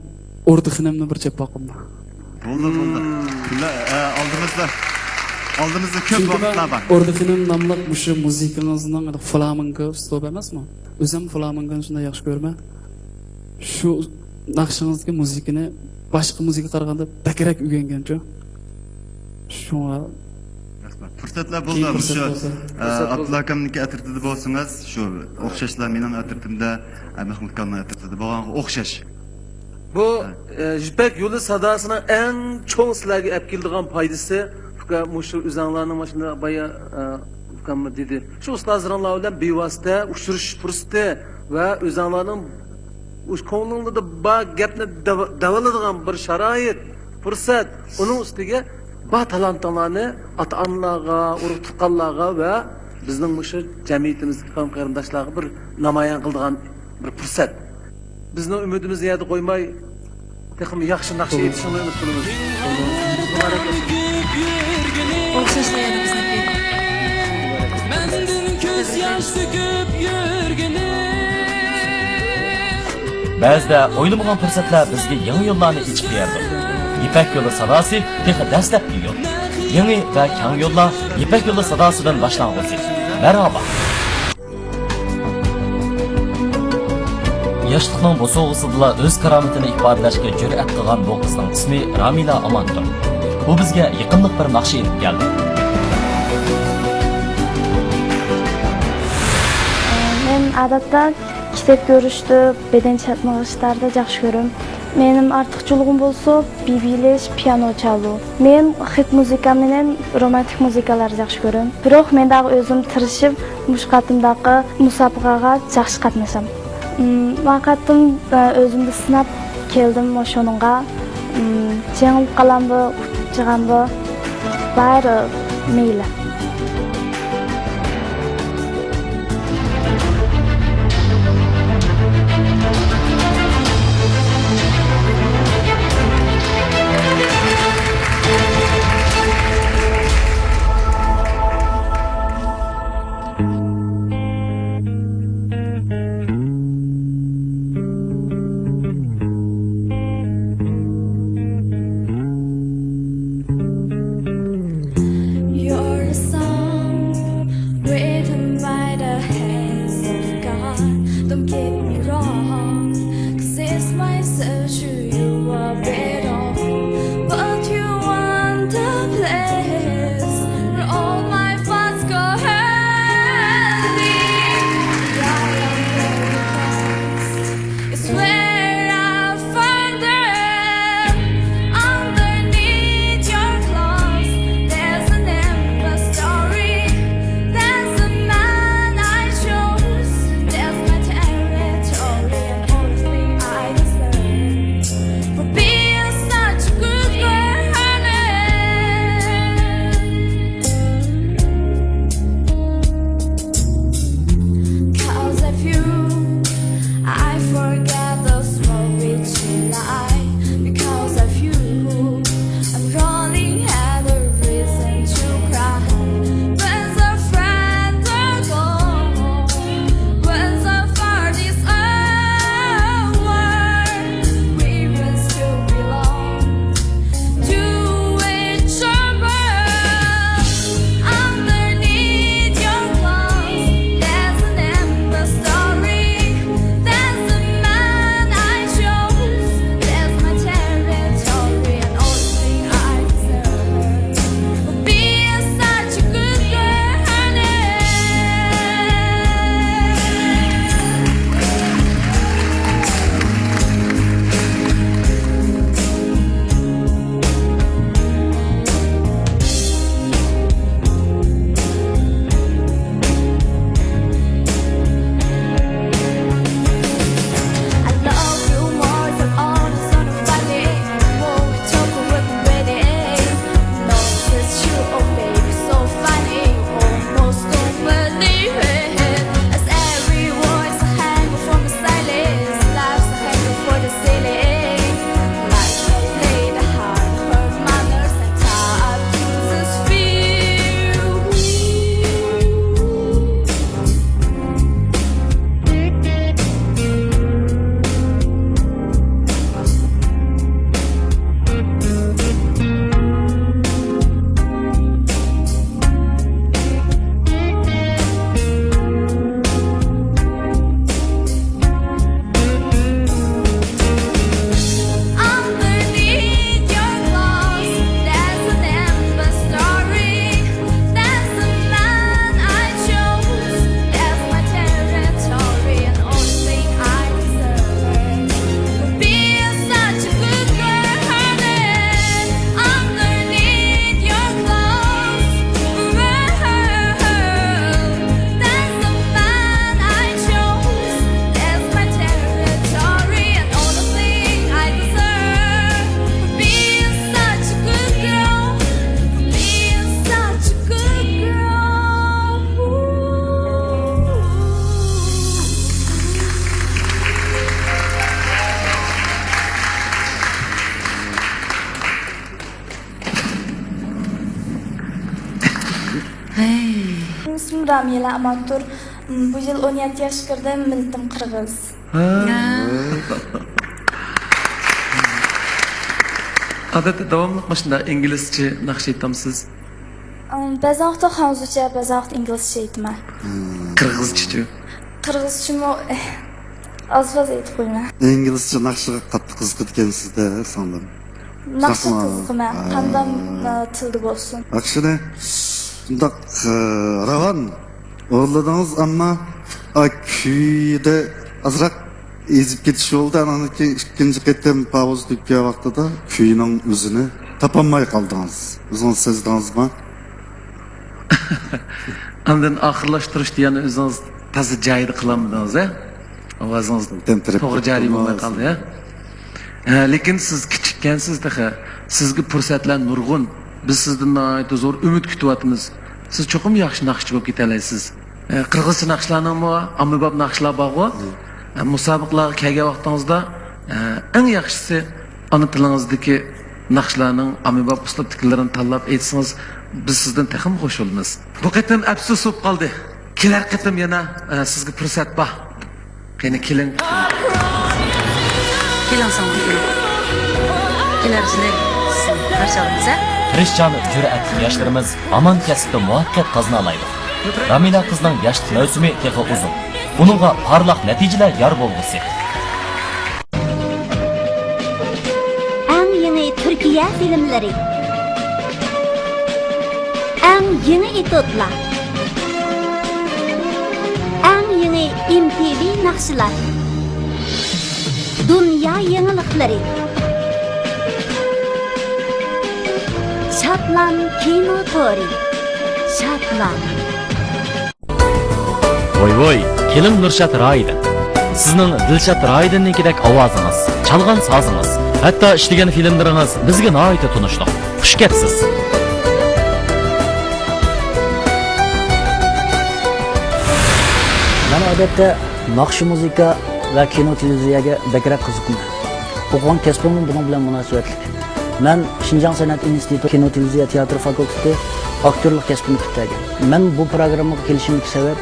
ئوردا خېنىمنى بىر چېلىپ باققۇم بار. بولدى، بولدى. مم. بىلە-، ئە، ئالدىمىزدا، ئالدىمىزدا كۆپ چۈنكى ۋاقىتلار مەن بار. ئوردا خېنىم ناملىق مۇشۇ مۇزىكىڭىزنىڭ فلامېنكو ئۇسلۇبى ئەمەسمۇ؟ ئۆزۈم فلامېنكونى شۇنداق ياخشى كۆرىمەن. شۇ ناخشىڭىزدىكى مۇزىكىنى باشقا مۇزىكىغا قارىغاندا بەكرەك ئۆگەنگەنچۇ. شۇڭا رەھمەت. پۇرسەتلەر بولدى. كېيىن پۇرسەت مۇشۇ، بولسا. ئە، پۇرسەت بولدى. ئابدۇللا ئاكامنىڭكى ئەترىتىدە بولسىڭىز، شۇ ئوخشاشلا مېنىڭ ئەترىتىمدە، ئە، مەخمۇت ئاكامنىڭ ئەترىتىدە بولغانغا ئوخشاش. بۇ، ھە. ئە، يىپەك يولى ساداسىنىڭ ئەڭ چوڭ سىلەرگە ئەپ كېلىدىغان پايدىسى، ئۇكا، مۇشۇ ئۆزۈڭلارنىڭ ماشۇنداق بايا، ئە، ئۇكاممۇ دېدى. شۇ ئۇستازلىرىڭلار بىلەن بىۋاسىتە ئۇچرىشىش پۇرسىتى ۋە ئۆزۈڭلارنىڭ ئۇ كۆڭلۈڭلاردا بار گەپنى دەۋ-، دەۋالىدىغان بىر شارائىت، پۇرسەت، ئۇنىڭ ئۈستىگە بار تالانتىڭلارنى ئاتا-ئانىلارغا، ئۇرۇق-تۇغقانلارغا ۋە بىزنىڭ مۇشۇ جەمئىيىتىمىزدىكى قەۋم-قېرىنداشلارغا بىر نامايان قىلىدىغان بىر پۇرسەت. بىزنىڭ ئۈمىدىمىزنى يەردە قويماي، تېخىمۇ ياخشى ناخشا ئېيتىشىڭلارنى ئۈمىد قىلىمىز. مۇبارەك بولسۇن. ئوخشاشلا يەنە بىزنىڭكى. مەندىن كۆز ياش تۆكۈپ يۈرگىنى. بەزىدە ئويلىمىغان پۇرسەتلەر بىزگە يېڭى يوللارنى ئېچىپ بېرىدۇ. يىپەك يولى ساداسى تېخى دەسلەپكى يول. يېڭى ۋە كەڭ يوللار يىپەك يولى ساداسىدىن باشلانغۇسى. مەرھابا! ياشلىقنىڭ بوسۇغىسىدىلا ئۆز كارامىتىنى ئىپادىلەشكە جۈرئەت قىلغان بۇ قىزنىڭ ئىسمى رامىلە ئامانتۇر. ئۇ بىزگە يېقىملىق بىر ناخشا ئېلىپ كەلدى. مەن ئادەتتە كىتاب كۆرۈشتە، بەدەن چاتمىغۇچلاردا ياخشى كۆرىمەن. مېنىڭ ئارتۇقچىلىقىم بولسا، بىبىلىش، پىيانو چالۇ. مەن خىت مۇزىكا بىلەن رومانتىك مۇزىكىلارنى ياخشى كۆرىمەن. بىراق مەن داغ ئۆزۈم تىرىشىپ، مۇشۇ قېتىمداقى مۇسابىقىگە ياخشى قاتنىشىمەن. مم، ما قېتىم، ئە، ئۆزۈمنى سىناپ كەلدىم شۇنىڭغا. مم، جېڭىپ قالامدۇ، ئۇتۇپ چىقامدۇ، بارى مەيلى. رامىلە ئامانتۇر. بۇ يىل ئون يەتتە ياشقا كىردىم، مىللىتىم قىرغىز. ھە. ھە. ئادەتتە داۋاملىق مۇشۇنداق ئىنگلىزچە ناخشا ئېيتامسىز؟ ئىم، بەزەن ۋاقىت خەنزۇچە، بەزەن ۋاقىت ئىنگلىزچە ئېيتىمەن. قىرغىزچىچۇ؟ قىرغىزچىمۇ، ئاز باز ئېيتىپ قويىمەن. ئىنگلىزچە ناخشىغا قاتتىق قىزىقىدىكەنسىز-دە، ساڭدىن. ناخشا قىزىقىمەن، قانداق، ئە، تىلدا بولسۇن. ياخشى. شۇنداق، ئە، راۋان ئورۇنلىدىڭىز، ئەمما، ئا، كۈيدە ئازراق ئېزىپ كېتىش بولدى. ئانان كېيىن ئىككىنچى قېتىم پاۋۇز تۈگىگەن ۋاقتىدا كۈينىڭ ئۆزىنى تاپالماي قالدىڭىز. ئۆزىڭىز سەزدىڭىزمۇ؟ ئاندىن ئاخىرلاشتۇرۇشتا يەنە ئۆزىڭىز تازا جايىدا قىلالمىدىڭىز، ھە؟ ئاۋازىڭىز توغرا جارى بولماي قالدى، ھە؟ ھە، لېكىن سىز كىچىككەنسىز تېخى. سىزگە پۇرسەتلەر نۇرغۇن. بىز سىزدىن ناھايىتى زور ئۈمىد كۈتۈۋاتىمىز. سىز چوقۇم ياخشى ناخشىچى بولۇپ كېتەلەيسىز. ئە، قىرغىزچە ناخشىلارنىڭمۇ ئاممىباب ناخشىلار بارغۇ. ئە، مۇسابىقىلەرگە كەلگەن ۋاقتىڭىزدا، ئە، ئەڭ ياخشىسى ئانا تىلىڭىزدىكى ناخشىلارنىڭ ئاممىباب ئۇسلۇبتىكىلىرىنى تاللاپ ئېيتسىڭىز، بىز سىزدىن تېخىمۇ خۇش بولىمىز. بۇ قېتىم ئەپسۇس بولۇپ قالدى. كېلەر قېتىم يەنە، ئە، سىزگە پۇرسەت بار. قېنى كېلىڭ. كېلىڭ ساڭا كېلىڭ. كېلەر يىلى سىزنى قارشى ئالىمىز، ھە؟ تىرىشچان، جۈرئەتلىك ياشلىرىمىز ھامان كەسىپتە مۇۋەپپەقىيەت قازىنالايدۇ. رامىلە قىزنىڭ ياشلىق مەۋسۇمى تېخى ئۇزۇن. ئۇنىڭغا پارلاق نەتىجىلەر يار بولغۇسى. ئەڭ يېڭى تۈركىيە فىلىملىرى. ئەڭ يېڭى ئېتوتلار. ئەڭ يېڭى ئېم تى ۋى ناخشىلار. دۇنيا يېڭىلىقلىرى. شادلان كىنو تورى. شادلان. ۋوي ۋوي، كېلىڭ نۇرشات رايىدىن. سىزنىڭ دىلشات رايىدىننىڭكىدەك ئاۋازىڭىز، چالغان سازىڭىز، ھەتتا ئىشلىگەن فىلىملىرىڭىز بىزگە ناھايىتى تونۇشلۇق. خۇش كەپسىز. مەن ئادەتتە ناخشا، مۇزىكا ۋە كىنو، تېلېۋىزىيەگە بەكرەك قىزىقىمەن. ئوقۇغان كەسپىممۇ بۇنىڭ بىلەن مۇناسىۋەتلىك. مەن شىنجاڭ سەنئەت ئىنستىتۇتى كىنو، تېلېۋىزىيە، تىياتىر فاكۇلتېتى ئاكتورلۇق كەسپىنى پۈتتۈرگەن. مەن بۇ پىروگراممىغا كېلىشىمدىكى سەۋەب،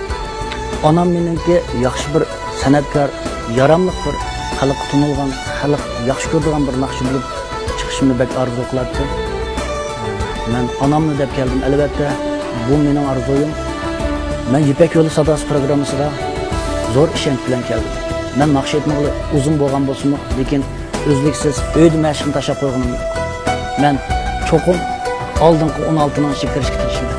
ئانام مېنىڭكى ياخشى بىر سەنئەتكار، ياراملىق بىر خەلققە تونۇلغان، خەلق ياخشى كۆرىدىغان بىر ناخشىچى بولۇپ چىقىشىمنى بەك ئارزۇ قىلاتتىم. مەن ئانامنى دەپ كەلدىم، ئەلۋەتتە، بۇ مېنىڭ ئارزۇيۇم. مەن يىپەك يولى ساداسى پىروگراممىسىغا زور ئىشەنچ بىلەن كەلدىم. مەن ناخشا ئېيتمىغىلى ئۇزۇن بولغان بولسىمۇ، لېكىن ئۈزلۈكسىز ئۆيدە مەشىقنى تاشلاپ قويغىنىم يوق. مەن چوقۇم ئالدىنقى ئون ئالتىنىڭ ئىچىگە كىرىشكە تىرىشىمەن.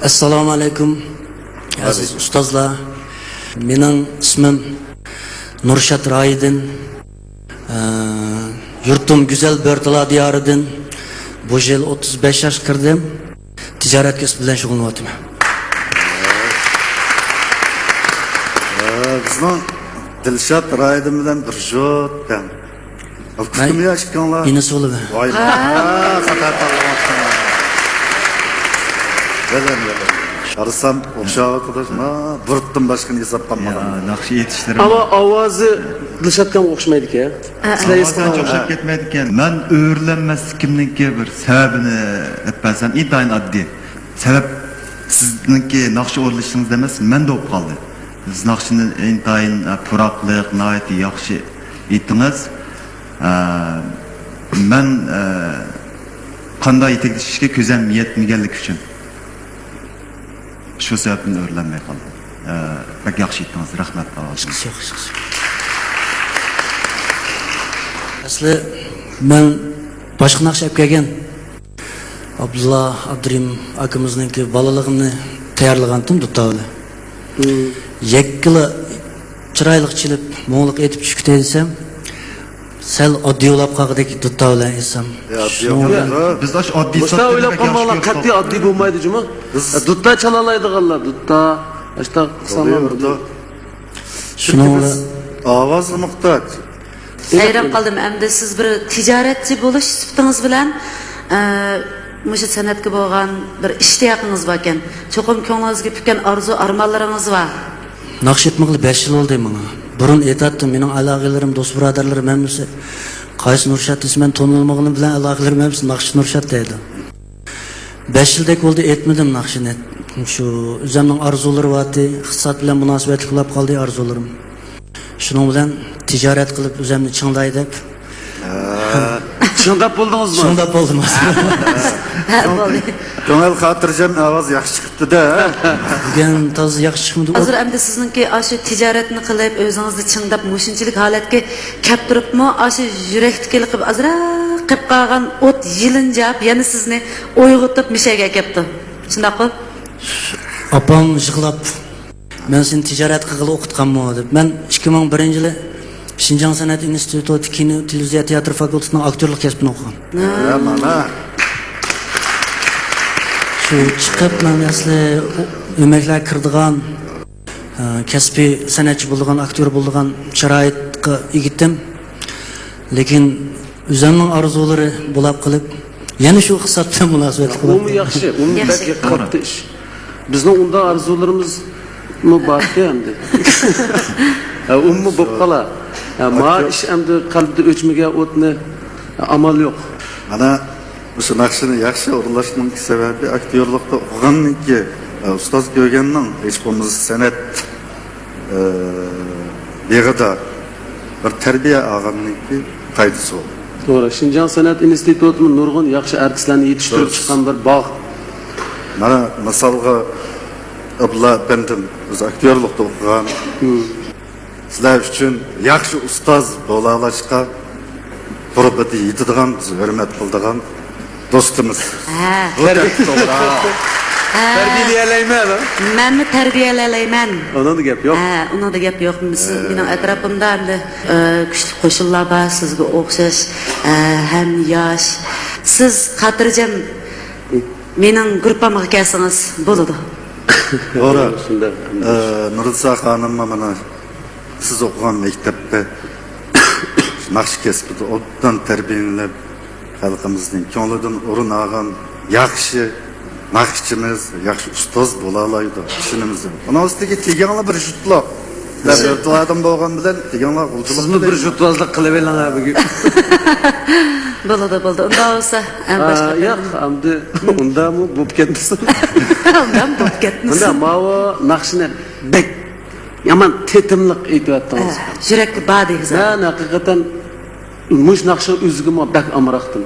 ئەسسالامۇ ئەلەيكۇم، ئەزىز ئۇستازلار. مېنىڭ ئىسمىم نۇرشات رايىدىن. ئە، يۇرتۇم گۈزەل بۆرتالا دىيارىدىن. بۇ يىل ئوتتۇز بەش ياشقا كىردىم. تىجارەت كەسپى بىلەن شۇغۇللىنىۋاتىمەن. ئە، بىزنىڭ دىلشات رايىدىن بىلەن بىر جۇت تەڭ. ئۇكىمۇ يا ئىككىڭلار؟ ئىنىسى بولىمەن. ۋاي، ھە. ھە، خاتا تاللىۋاپسىڭلار. بەلەن، بەلەن. قارىسام، ئوخشاۋاتىدۇ. ما، بۇرۇتتىن باشقىنى ھېساب قىلمىغان. يا، ناخشا ئېيتىشلىرى. ئەمما ئاۋازى دىلشاتكەمگە ئوخشىمايدىكەن. ھە، ھە. سىلەر ھېس قىلغان ئوخشاپ كەتمەيدىكەن. مەن ئۆرۈلەنمەسلىكىمنىڭكى بىر سەۋەبىنى دەپ بەرسەم، ئىنتايىن ئاددىي. سەۋەب سىزنىڭكى ناخشا ئورۇنلىشىڭىزدا ئەمەس، مەندە بولۇپ قالدى. سىز ناخشىنى ئىنتايىن، ئە، پۇراقلىق، ناھايىتى ياخشى ئېيتتىڭىز. ئە، مەن، ئە، قانداق يېتەكلىشىشكە كۆزۈم يەتمىگەنلىكى ئۈچۈن شۇ سەۋەبتىن ئۆرۈلەنمەي قالدىم. ئە، بەك ياخشى ئېيتتىڭىز، رەھمەت ئاۋازىڭىز. ئەسلى مەن باشقا ناخشا ئەپ كەلگەن. ئابدۇللا ئابدۇرېھىم ئاكىمىزنىڭكى بالىلىقىمنى تەييارلىغانتىم دۇتار بىلەن. مم. يەككىلا چىرايلىق چېلىپ، مۇڭلۇق ئېيتىپ چۈشكۈتەي دېسەم، سەل ئاددىي بولاپ قالغۇدەك دۇتار بىلەن ئېيتسام. يا، ئاددىي شۇنىڭ بىلەن بىز ئاشۇ ئاددىي مۇشۇنداق ئويلاپ قالماڭلار، قەتئىي ئاددىي بولمايدۇ جۇمۇ. بىز دۇتار چالالايدىغانلار، دۇتار، ئاشتاق قىلساڭلار. شۇنىڭ بىلەن ئاۋازغا موھتاج. ھەيران قالدىم، ئەمدى سىز بىر تىجارەتچى بولۇش سۈپىتىڭىز بىلەن، ئە، مۇشۇ سەنئەتكە بولغان بىر ئىشتىياقىڭىز باركەن. چوقۇم كۆڭلىڭىزگە پۈككەن ئارزۇ ئارمانلىرىڭىز بار. ناخشا ئېيتمىغىلى بەش يىل بولدى ماڭا. بۇرۇن ئېيتاتتىم، مېنىڭ ئالاقىلىرىم، دوست بۇرادەرلىرىم ھەممىسى قايسى نۇرشات دېسە، مەن تونۇلمىغىنىم بىلەن ئالاقىلىرىم ھەممىسى ناخشا نۇرشات دەيدۇ. بەش يىلدەك بولدى ئېيتمىدىم ناخشىنى. شۇ ئۆزۈمنىڭ ئارزۇلىرى بارتى، ئىقتىساد بىلەن مۇناسىۋەتلىك بولاپ قالدى ئارزۇلىرىم. شۇنىڭ بىلەن تىجارەت قىلىپ ئۆزۈمنى چىڭداي دەپ. ھە. چىڭداپ بولدىڭىزمۇ؟ چىڭداپ بولدۇم. ھە، بولدى. كۆڭۈل خاتىرجەم، ئاۋاز ياخشى چىقىپتۇ-دە. بۈگۈن تازا ياخشى چىقمىدى. ھازىر ئەمدى سىزنىڭكى ئاشۇ تىجارەتنى قىلىپ، ئۆزىڭىزنى چىڭداپ، مۇشۇنچىلىك ھالەتكە كەپ تۇرۇپمۇ، ئاشۇ يۈرەكتىكى لىقىپ ئازراق قېپ قالغان ئوت يېلىنجاپ، يەنە سىزنى ئويغىتىپ مىشەگە ئەكەپتۇ. شۇنداققۇ؟ ئاپام يىغلاپ، مەن سېنى تىجارەت قىلغىلى ئوقۇتقانمۇ دەپ. مەن ئىككى مىڭ بىرىنچى يىلى شىنجاڭ سەنئەت ئىنستىتۇتى كىنو، تېلېۋىزىيە، تىياتىر فاكۇلتېتىنىڭ ئاكتيورلۇق كەسپىنى ئوقۇغان. ھە، مانا. شۇ چىقىپ، مەن ئەسلى ئۆمەكلەر كىرىدىغان، ئە، كەسپىي سەنئەتچى بولىدىغان، ئاكتيور بولىدىغان شارائىتقا ئىگىتىم. لېكىن ئۆزۈمنىڭ ئارزۇلىرى بولاپ قېلىپ، يەنە شۇ ئىقتىساد بىلەن مۇناسىۋەتلىك بولۇپ ئۇمۇ قالدى. ياخشى، ئۇمۇ ياخشى. بەك قاتتىق ئىش. بىزنىڭ ئۇنداق ئارزۇلىرىمىزمۇ باركەن ئەمدى. ھە، ئۇمۇ بولۇپ قالا. ھە، ما ئىش ئەمدى قەلبىدە ئۆچمىگەن ئوتنى، ھە، ئامال يوق. مانا مۇشۇ ناخشىنى ياخشى ئورۇنلاشنىڭ سەۋەبى ئاكتيورلۇقتا ئوقۇغاننىڭكى، ئە، ئۇستاز كۆرگەننىڭ، ھېچ بولمىسا سەنئەت، ئە، بېغىدا بىر تەربىيە ئالغاننىڭكى پايدىسى بولدى. توغرا، شىنجاڭ سەنئەت ئىنستىتۇتىمۇ نۇرغۇن ياخشى ئارتىسلارنى يېتىشتۈرۈپ چىققان بىر باغ. مانا مىسالغا، ئابدۇللا ئەپەندىم ئۆزى ئاكتيورلۇقتا ئوقۇغان. مم. سىلەر ئۈچۈن ياخشى ئۇستاز بولالايدىغان، تۇرۇپىدا يېتىدىغان، بىز ھۆرمەت قىلىدىغان دوستىمىز. ھە. بۇ گەپ توغرا. ھە. تەربىيەلىيەلەيمەن، ھە؟ مەنمۇ تەربىيەلىيەلەيمەن. ئۇنىڭدا گەپ يوق. ھە، ئۇنىڭدا گەپ يوق. سىز مېنىڭ ئەتراپىمدا ئەمدى، ئە، كۈچلۈك قوشۇنلار بار، سىزگە ئوخشاش، ئە، ھەم ياش. سىز خاتىرجەم مېنىڭ گۇرۇپپامغا كەلسىڭىز بولىدۇ. توغرا. شۇنداق. ئە، نۇرنىسا خانىممۇ مانا سىز ئوقۇغان مەكتەپتە ناخشا كەسپىدە ئوبدان تەربىيەلىنىپ، خەلقىمىزنىڭ كۆڭلىدىن ئورۇن ئالغان ياخشى ناخشىچىمىز، ياخشى ئۇستاز بولالايدۇ، ئىشىنىمىز. ئۇنىڭ ئۈستىگە تېگىڭلار بىر جۇتلۇق. دەپ ئۆتۈۋاتىدىغان بولغان بىلەن تېگىڭلار غۇلجىلىق. سىزمۇ بىر جۇتۋازلىق قىلىۋېلىڭ ھە بۈگۈن. بولىدۇ، بولىدۇ. ئۇنداق بولسا، ھە، باشقا. ياق، ئەمدى ئۇنداقمۇ بولۇپ كەتمىسۇن. ئۇنداق بولۇپ كەتمىسۇن. مۇنداق، ماۋۇ ناخشىنى بەك يامان تېتىملىق ئېيتىۋەتتىڭىز. ھە، يۈرەككە بار دېگۈزەل. مەن ھەقىقەتەن مۇشۇ ناخشا ئۆزىگىمۇ بەك ئامراقتىم.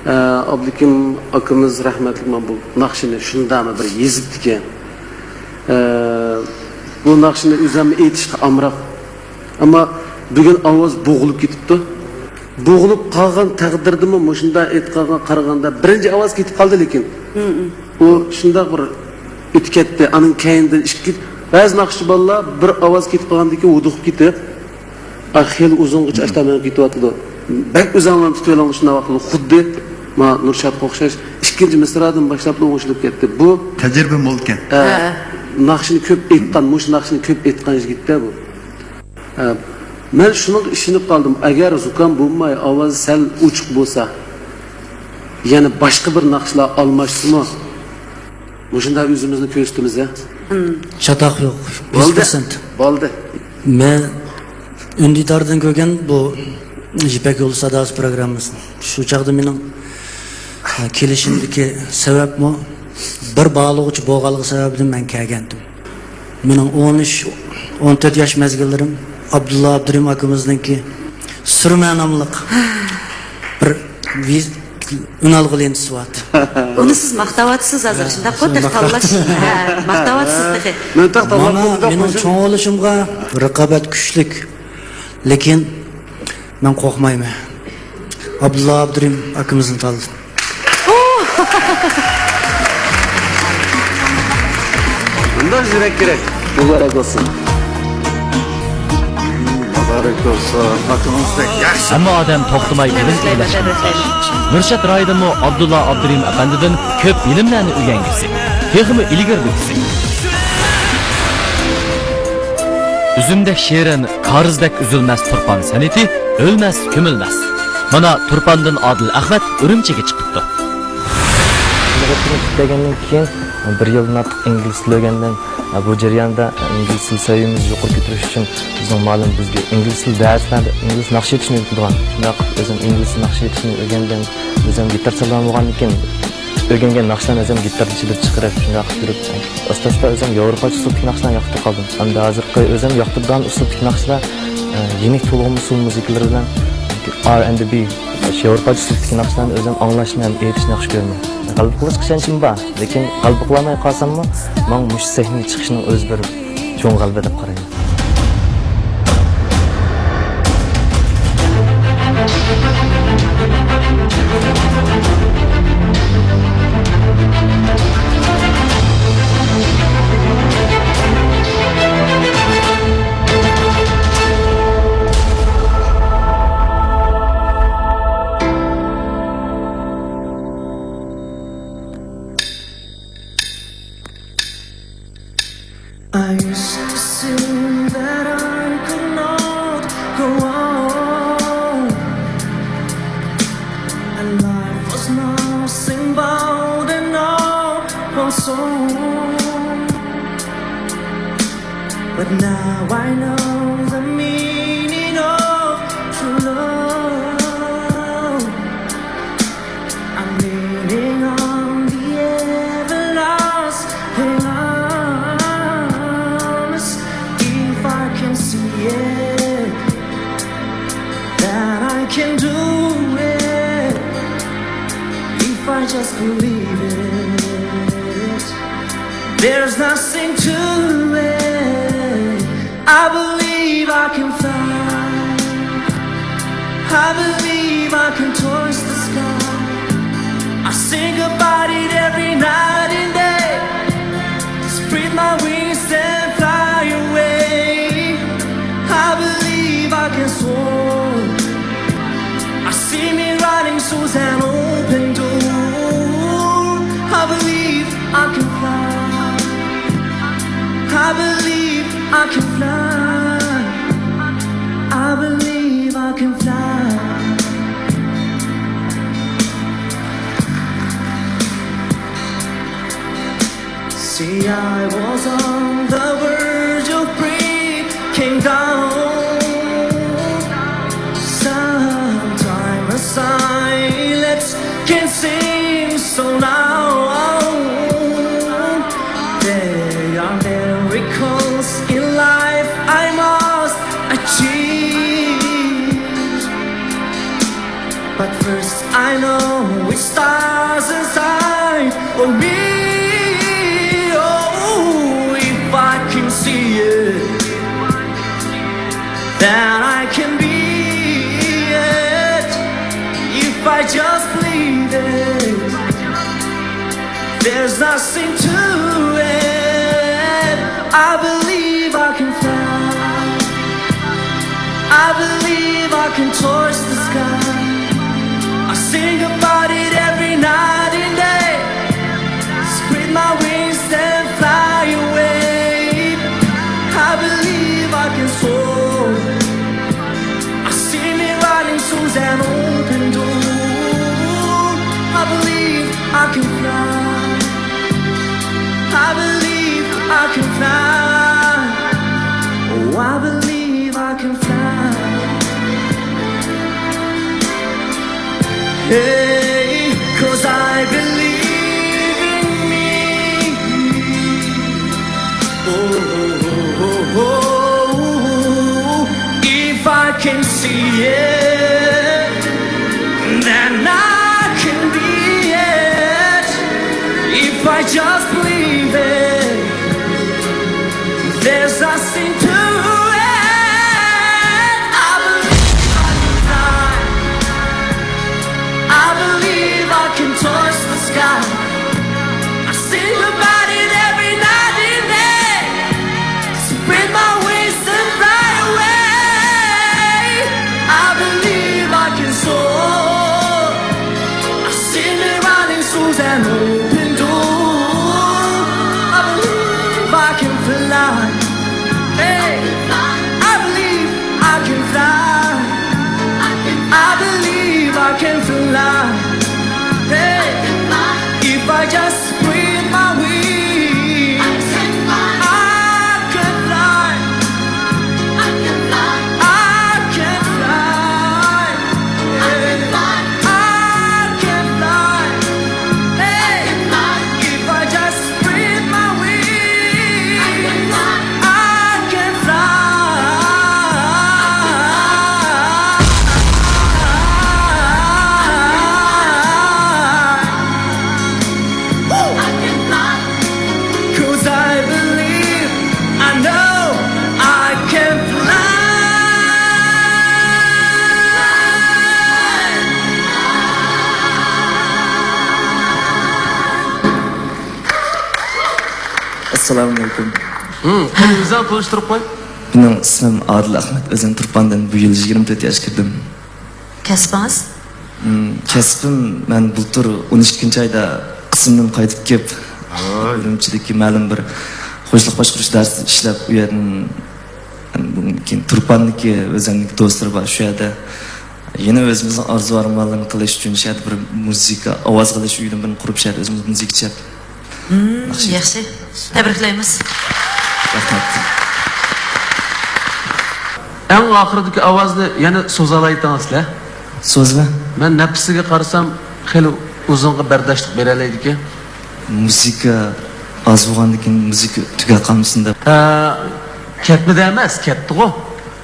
ئە، ئابلىكىم ئاكىمىز رەھمەتلىك مانا بۇ ناخشىنى شۇنداقمۇ بىر يېزىپتىكەن. ئە، بۇ ناخشىنى ئۆزۈم ئېيتىشقا ئامراق. ئەمما بۈگۈن ئاۋاز بوغۇلۇپ كېتىپتۇ. بوغۇلۇپ قالغان تەقدىردىمۇ مۇشۇنداق ئېيتقانغا قارىغاندا بىرىنچى ئاۋاز كېتىپ قالدى لېكىن. ئۇ شۇنداق بىر ئۆتۈپ كەتتى. ئانىڭ كەينىدىن ئىككى، بەزى ناخشىچى بالىلار بىر ئاۋاز كېتىپ قالغاندىن كېيىن ھودۇقۇپ كېتىپ، ئا، خېلى ئۇزۇنغىچە ئاشتا مېڭىپ كېتىۋاتىدۇ. بەك ئۆزۈڭلارنى تۇتۇۋېلىڭلار شۇنداق ۋاقىتتا. خۇددى ما نۇرشاتقا ئوخشاش ئىككىنچى مىسرادىن باشلاپلا ئوڭشىلىپ كەتتى. بۇ تەجرىبە مول ئىكەن. ھە، ھە. ناخشىنى كۆپ ئېيتقان، مۇشۇ ناخشىنى كۆپ ئېيتقان يىگىت-تە بۇ. ھە، مەن شۇنىڭغا ئىشىنىپ قالدىم. ئەگەر زۇكام بولماي، ئاۋازى سەل ئوچۇق بولسا، يەنە باشقا بىر ناخشىلار ئالماشسىمۇ، مۇشۇنداق ئۆزىمىزنى كۆرسىتىمىز، ھە؟ چاتاق يوق. يۈز پىرسەنت. بولدى. مەن ئۈندىداردىن كۆرگەن بۇ يىپەك يولى ساداسى پروگراممىسىنى. شۇ چاغدا مېنىڭ، ھە، كېلىشىمدىكى سەۋەبمۇ بىر باھالىغۇچى بولغانلىقى سەۋەبىدىن مەن كەلگەنتىم. مېنىڭ ئون ئۈچ، ئون تۆت ياش مەزگىللىرىم ئابدۇللا ئابدۇرېھىم ئاكىمىزنىڭكى سۈرمە ناملىق بىر ۋىز-، ئۈنئالغۇ لېنتىسى بار. ئۇنى سىز ماختاۋاتىسىز ھازىر، ھە، شۇنداققۇ؟ شۇنى تېخى تاللاش. ھە، ماختاۋاتىسىز تېخى. مەن تېخى تاللاپ مانا بولدۇم، مېنىڭ قوشۇم. چوڭ بولۇشۇمغا رىقابەت كۈچلۈك، لېكىن مەن قورقمايمەن. ئابدۇللا ئابدۇرېھىم ئاكىمىزنى تاللىدىم. مۇنداق يۈرەك كېرەك. مۇبارەك بولسۇن. مۇبارەك بولسۇن. ئاكىڭىز بەك ياخشى. ھەممە ئادەم توختىماي بىلىم ئىگىلەشكە موھتاج. نۇرشات رايىدىنمۇ ئابدۇللا ئابدۇرېھىم ئەپەندىدىن كۆپ بىلىملەرنى ئۆگەنگۈسى، تېخىمۇ ئىلگىرىلىگۈسى. ئۈزۈمدەك شېرىن، كارىزدەك ئۈزۈلمەس تۇرپان سەنئىتى، ئۆلمەس، كۆمۈلمەس. مانا، تۇرپاندىن ئادىل ئەخمەت ئۈرۈمچىگە چىقىپتۇ. مۇھەببىتىنى پۈتتۈرگەندىن كېيىن بىر يىلدىن ئارتۇق ئىنگلىز تىلى ئۆگەندىم. بۇ جەرياندا ئىنگلىز تىل سەۋىيەمىزنى يۇقىرى كۆتۈرۈش ئۈچۈن بىزنىڭ مۇئەللىم بىزگە ئىنگلىز تىل دەرسلەردە ئىنگلىز ناخشا ئېيتىشنى ئۆگىتىدىغان. شۇنداق قىلىپ ئۆزۈم ئىنگلىز تىل ناخشا ئېيتىشنى ئۆگەندىم. ئۆزۈم گىتار چالىدىغان بولغاندىكىن، ئۆگەنگەن ناخشىلارنى ئۆزۈم گىتاردا چېلىپ چىقىرىپ، شۇنداق قىلىپ يۈرۈپ، ئاستا-ئاستا ئۆزۈم ياۋروپاچە ئۇسلۇبتىكى ناخشىلارنى ياقتۇرۇپ قالدىم. ئەمدى ھازىرقى ئۆزۈم ياقتۇرىدىغان ئۇسلۇبتىكى ناخشىلار، ئە، يېنىك تولغىما ئۇسسۇل مۇزىكىلىرى بىلەن ئار ئەند بى، ياۋروپاچە ئۇسلۇبتىكى ناخشىلارنى ئۆزۈم ئاڭلاشنى ھەم ئېيتىشنى ياخشى كۆرىمەن. غەلىبە قىلىشقا ئىشەنچىم بار، لېكىن غەلىبە قىلالماي قالساممۇ، ماڭا مۇشۇ سەھنىگە چىقىشنىڭ ئۆزى بىر چوڭ غەلىبە دەپ قارايمەن. I used to assume that I could not go on, and life was nothing but an awful song. But now I know the meaning of true love. I'm leaning on the everlasting arms. If I can see it, then I can do it. If I just believe it, there's nothing to it. I believe I can fly. I believe I can touch the sky. I think about it every night and day. Spread my wings and fly away. I believe I can soar. I see me running towards an open door. I believe I can fly. I believe I can fly. I believe I can fly. See, I was on the verge of breaking down. Sometimes a silence can seem so loud. There are miracles in life I must achieve. But first I know it starts inside of me. Oh, if I can see it, then I can be it. If I just believe it, there's nothing to it. I believe I can fly. I believe I can touch the sky. I sing about it every night and day. Spread my wings and fly away. I believe I can soar. I see me writing songs and open door. I believe I can fly. I believe I can fly. Oh, I believe I can fly. Hey, 'cause I believe in me. Oh, oh, oh, oh, oh. If I can see it, then I can be it. If I just believe it, there's nothing to it. I believe I can fly. I believe I can touch the sky. I sing about it every night and day. Spread my wings and fly away. I believe I can soar. I see me running souls and open door. I believe I can fly. Hey, I believe I can fly. I believe I can fly. Hey, if I just spread my wings, I can fly. I can fly. I can fly. Hey, if I just spread my wings, I can fly. 'Cause I believe, I know I can fly. ئەسسالامۇئەلەيكۇم. ھىم، قېنى ئۆزۈڭ تونۇشتۇرۇپ قوي. مېنىڭ ئىسمىم ئادىل ئەخمەت، ئۆزۈم تۇرپاندىن، بۇ يىل يىگىرمە تۆت ياشقا كىردىم. كەسپىڭىز؟ ھىم، كەسپىم، مەن بۇلتۇر ئون ئىككىنچى ئايدا قىسىمدىن قايتىپ كېلىپ، ھاي. ئۈرۈمچىدىكى مەلۇم بىر خوجىلىق باشقۇرۇش ئىدارىسىدە ئىشلەپ، ئۇ يەردىن، بۇندىن كېيىن تۇرپاندىكى ئۆزۈمنىڭ دوستلىرى بار شۇ يەردە. يەنە ئۆزىمىزنىڭ ئارزۇ ئارمانلىرىنى قىلىش ئۈچۈن شۇ يەردە بىر مۇزىكا، ئاۋاز قىلىش ئۆيىنى بىر قۇرۇپ، شۇ يەردە ئۆزىمىز مۇزىكا چېلىپ. ھىم، ياخشى. ياخشى. تەبرىكلەيمىز. رەھمەت. ئەڭ ئاخىرىدىكى ئاۋازنى يەنە سوزالايتىڭىزلە. سوزىمەن. مەن نەپىسىگە قارىسام، خېلى ئۇزۇنغا بەرداشلىق بېرەلەيدىكەن. مۇزىكا ئاز بولغاندىن كېيىن مۇزىكا تۈگەپ قالمىسۇن دەپ. ھە، كەتمىدى ئەمەس، كەتتىغۇ.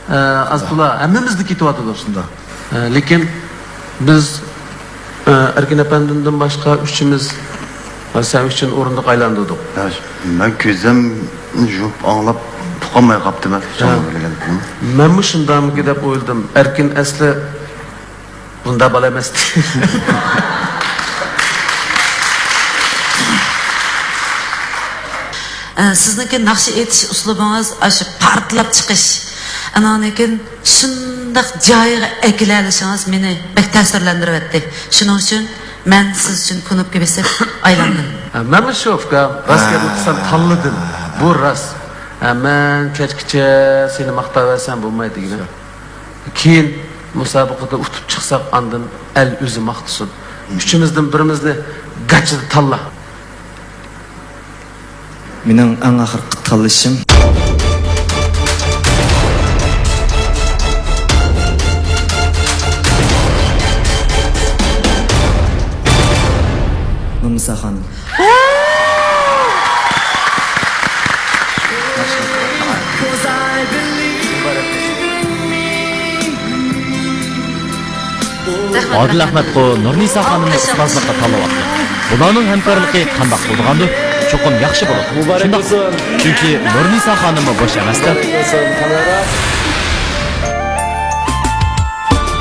ھە، ئاز تولا ھەممىمىزدە كېتىۋاتىدۇ. شۇنداق. ھە، لېكىن بىز، ھە، ئەركىن ئەپەندىمدىن باشقا ئۈچىمىز، ھە، سەن ئۈچۈن ئورۇندۇق ئايلاندۇردۇق. ھە، مەن كۆزۈمنى يۇمۇپ ئاڭلاپ ئۇقالماي قاپتىمەن. ھە. مەنمۇ شۇنداقمىكىن دەپ ئويلىدىم. ئەركىن ئەسلى بۇنداق بالا ئەمەستى. ئە، سىزنىڭكى ناخشا ئېيتىش ئۇسلۇبىڭىز ئاشۇ پارتلاپ چىقىش، ئاناندىن كېيىن شۇنداق جايىغا ئەكېلەلىشىڭىز مېنى بەك تەسىرلەندۈرۈۋەتتى. شۇنىڭ ئۈچۈن مەن سىز ئۈچۈن كۇنۇپكا بېسىپ ئايلاندىم. ھە، مەنمۇ شۇ، ئۇكام. راست گەپنى قىلسام، تاللىدىم. بۇ راست. ھە، مەن كەچكىچە سېنى ماختاۋەرسەم بولمايدۇ دېگىنىم. كېيىن مۇسابىقىدە ئۇتۇپ چىقساق، ئاندىن ئەل ئۆزى ماختىسۇن. ئۈچىمىزدىن بىرىمىزنى گاچىدا تاللا. مېنىڭ ئەڭ ئاخىرقى تاللىشىم. نۇرنىسا خانىم. ئادىل ئەخمەتقۇ نۇرنىسا خانىمنى ئۇستازلىققا تاللىۋاپتۇ. بۇلارنىڭ ھەمكارلىقى قانداق بولىدىغاندۇ؟ چوقۇم ياخشى بولىدۇ. شۇنداق. چۈنكى نۇرنىسا خانىممۇ بوش ئەمەستە.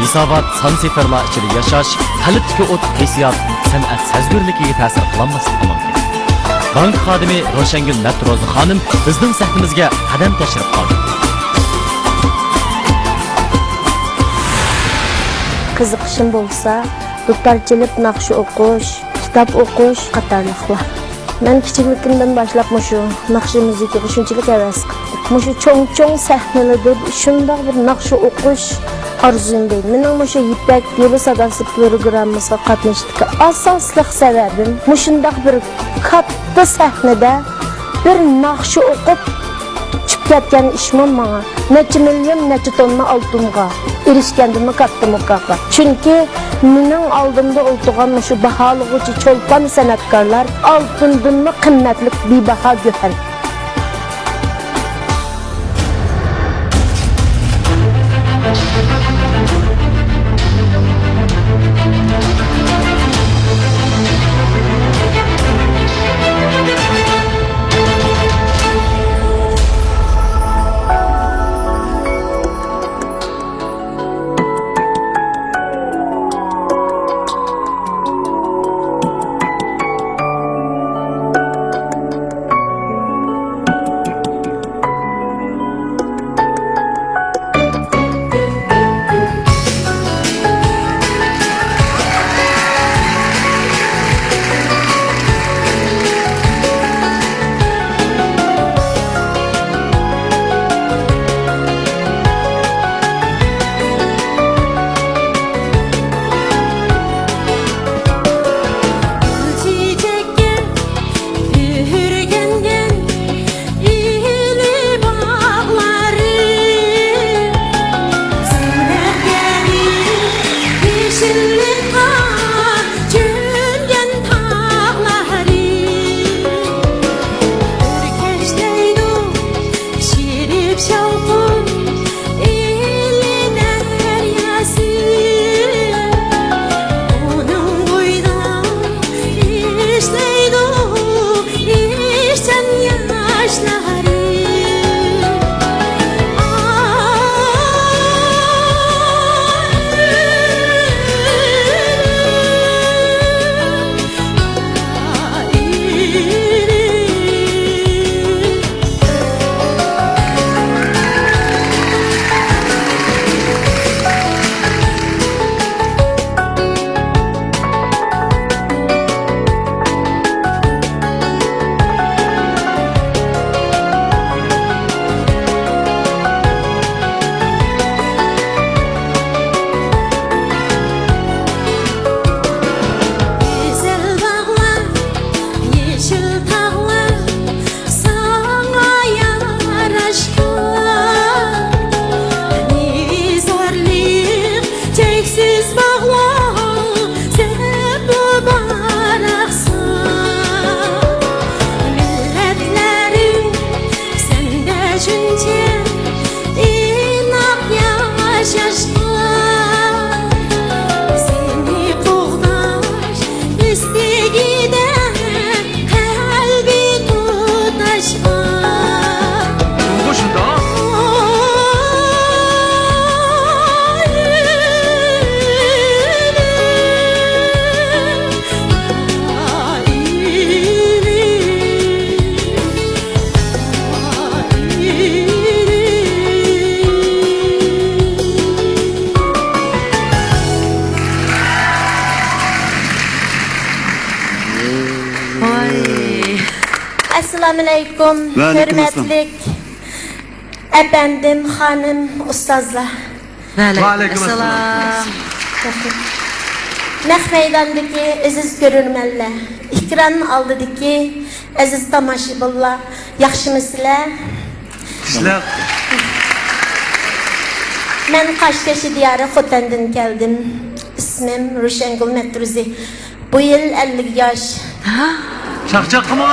ھېسابات، سان سىفىرلار ئىچىدە ياشاش، قەلبتىكى ئوت، ھېسسىيات، سەنئەت سەزگۈرلۈكىگە تەسىر قىلالماسلىقى مۇمكىن. بانكا خادىمى روشەنگۈل مەترۇزا خانىم بىزنىڭ سەھنىمىزگە قەدەم تەشرىپ قىلدى. قىزىقىشىم بولسا، دۇتار چېلىپ ناخشا ئوقۇش، كىتاب ئوقۇش قاتارلىقلار. مەن كىچىكلىكىمدىن باشلاپ مۇشۇ ناخشا مۇزىكىغا شۇنچىلىك ھەۋەس قىپتىم. مۇشۇ چوڭ-چوڭ سەھنىلەردە شۇنداق بىر ناخشا ئوقۇش ئارزۇيۇم دەيدۇ. مېنىڭ مۇشۇ يىپەك يولى ساداسى پروگراممىسىغا قاتنىشىشتىكى ئاساسلىق سەۋەبىم، مۇشۇنداق بىر كاتتا سەھنىدە بىر ناخشا ئوقۇپ چۈشۈپ كەتكەن ئىشمۇ ماڭا نەچچە مىليون، نەچچە توننا ئالتۇنغا ئېرىشكەندىنمۇ كاتتا مۇكاپات. چۈنكى مېنىڭ ئالدىمدا ئولتۇرغان مۇشۇ باھالىغۇچى چولپان سەنئەتكارلار ئالتۇندىنمۇ قىممەتلىك بىباھا گۆھەر. ساڭا ياراشقان نىزارلىق چەكسىز باغلار سەن مۇبارەكسەن. مىللەتلەرنىڭ سەندە شۇنچە ئىناق ياشاشقا، سېنى قوغداش ئىستىكىدە قەلبى تۇتاشقا. جۇڭغو شۇنداق. ۋاي. ئەسسالامۇئەلەيكۇم، ۋەئەلەيكۇم ئەسسالام. ھۆرمەتلىك ئەپەندىم، خانىم، ئۇستازلار. ۋەئەلەيكۇم ئەسسالام. نەق مەيداندىكى ئەزىز كۆرۈرمەنلەر، ئېكران ئالدىدىكى ئەزىز تاماشىبىنلار، ياخشىمۇسىلەر؟ كىشىلەر. مەن قاشتېشى دىيارى خوتەندىن كەلدىم. ئىسمىم روشەنگۈل مەترۇزى. بۇ يىل ئەللىك ياش. ھە؟ چاقچاق قىلما!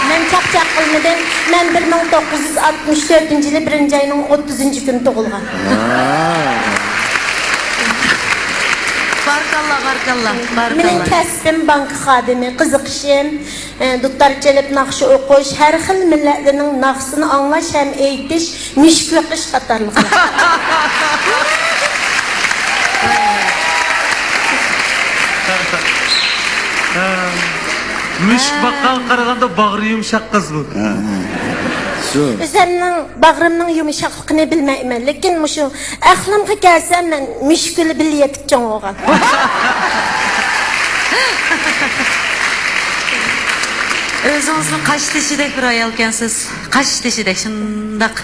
مەن چاقچاق قىلمىدىم. مەن بىر مىڭ توققۇز يۈز ئاتمىش تۆتىنچى يىلى بىرىنچى ئاينىڭ ئوتتۇزىنچى كۈنى تۇغۇلغان. ھە. باركاللا، باركاللا، مېنىڭ باركاللا. كەسپىم بانكا خادىمى، قىزىقىشىم، ئە، دۇتار چېلىپ ناخشا ئوقۇش، ھەر خىل مىللەتلەرنىڭ ناخشىسىنى ئاڭلاش ھەم ئېيتىش، مۈشۈك بېقىش قاتارلىقلار. مۈشۈك باققانغا قارىغاندا باغرى يۇمشاق قىز بۇ. ھە، ھە. شۇ. ئۆزۈمنىڭ باغرىمنىڭ يۇمشاقلىقىنى بىلمەيمەن، لېكىن مۇشۇ ئەقلىمگە كەلسە، مەن مۈشۈك بىلەن بىللە يېتىپ چوڭ بولغان. ئۆزىڭىزمۇ قاش تېشىدەك بىر ئايالكەنسىز. قاش تېشىدەك شۇنداق،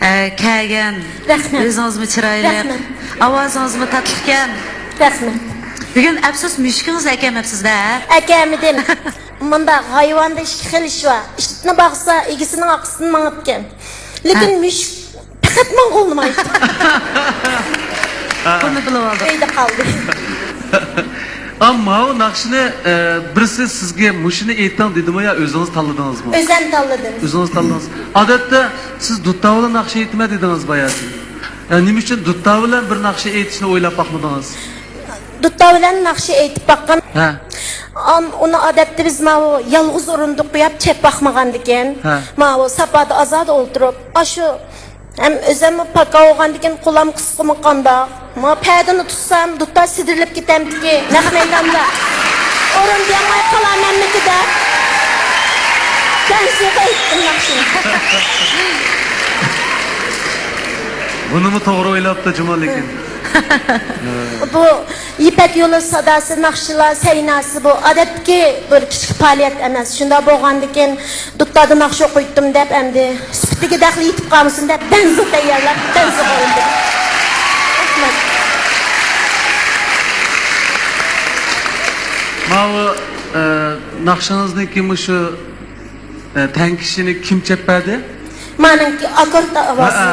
ئە، كەلگەن. رەھمەت. ئۆزىڭىزمۇ چىرايلىق. رەھمەت. ئاۋازىڭىزمۇ تاتلىقكەن. رەھمەت. بۈگۈن ئەپسۇس مۈشۈكىڭىزنى ئەكەلمەپسىز-دە. ئەكەلمىدىم. مۇنداق ھايۋاندا ئىككى خىل ئىش بار. ئىتنى باقسا، ئىگىسىنىڭ ئارقىسىدىن ماڭىدىكەن. لېكىن ھە. مۈشۈك پەقەت ماڭغىلى بولمايدۇ. بۇنى بىلىۋالدىم. ئۆيدە قالدى. ئەمما ماۋۇ ناخشىنى، ئە، بىرسى سىزگە مۇشۇنى ئېيتىڭ دېدىمۇ يا ئۆزىڭىز تاللىدىڭىزمۇ؟ ئۆزۈم تاللىدىم. ئۆزىڭىز تاللىدىڭىز. ئادەتتە سىز دۇتار بىلەن ناخشا ئېيتىمەن دېدىڭىز باياتىن. ئە، نېمە ئۈچۈن دۇتار بىلەن بىر ناخشا ئېيتىشنى ئويلاپ باقمىدىڭىز؟ دۇتار بىلەن ناخشا ئېيتىپ باققان. ھە. ئام، ئۇنى ئادەتتە بىز ماۋۇ يالغۇز ئورۇندۇق قويۇپ چەپ باقمىغاندىكىن، ھە. ماۋۇ ساپادا ئازادە ئولتۇرۇپ، ئاشۇ ھەم ئۆزۈممۇ پاكا بولغاندىكىن قولام قىسقىمۇ قانداق؟ ما پەدىنى تۇتسام، دۇتار سىدىرىلىپ كېتەمدىكى نەق مەيداندا. ئورۇن دېيەلمەي قالارمەنمىكى دەپ. بەنزىگە ئېيتتىم ناخشىنى. بۇنىمۇ توغرا ئويلاپتۇ جۇمۇ لېكىن. بۇ يىپەك يولى ساداسى، ناخشىلار سەيناسى بۇ ئادەتتىكى بىر كىچىك پائالىيەت ئەمەس. شۇنداق بولغاندىكىن، دۇتاردا ناخشا ئوقۇيتتۇم دەپ، ئەمدى سۈپىتىگە دەخلى يېتىپ قالمىسۇن دەپ، بەنزۇ تەييارلاپ، بەنزۇ قىلدىم. رەھمەت. ماۋۇ، ئە، ناخشىڭىزنىڭكى مۇشۇ، ئە، تەڭكىشىنى كىم چەپ بەردى؟ مانىڭكى ئاككورد ئاۋازى.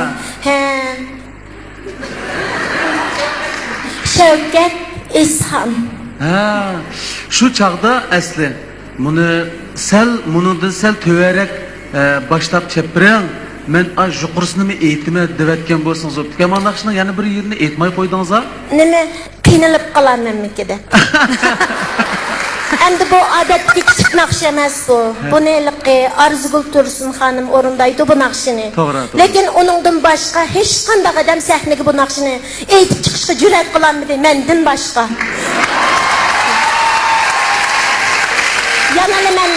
ھە. ھە. شەۋكەت ئېسخان. ھە، شۇ چاغدا ئەسلى مۇنى سەل، مۇنىڭدىن سەل تۆۋەنرەك، ئە، باشلاپ چەپ بېرىڭ. مەن ئاش يۇقىرىسىنىمۇ ئېيتىمەن دەۋەتكەن بولسىڭىز بوپتىكەن. مانا ناخشىنىڭ يەنە بىر يېرىنى ئېيتماي قويدىڭىز-ھا. نېمە؟ قىينىلىپ قالارمەنمىكى دەپ. ئەمدى بۇ ئادەتتىكى كىچىك ناخشا ئەمەس بۇ. ھە. بۇنى ھېلىقى ئارزۇگۈل تۇرسۇن خانىم ئورۇندايدۇ بۇ ناخشىنى. توغرا، توغرا. لېكىن ئۇنىڭدىن باشقا ھېچقانداق ئادەم سەھنىگە بۇ ناخشىنى ئېيتىپ چىقىشقا جۈرئەت قىلالمىدى، مەندىن باشقا. يەنىلا مەن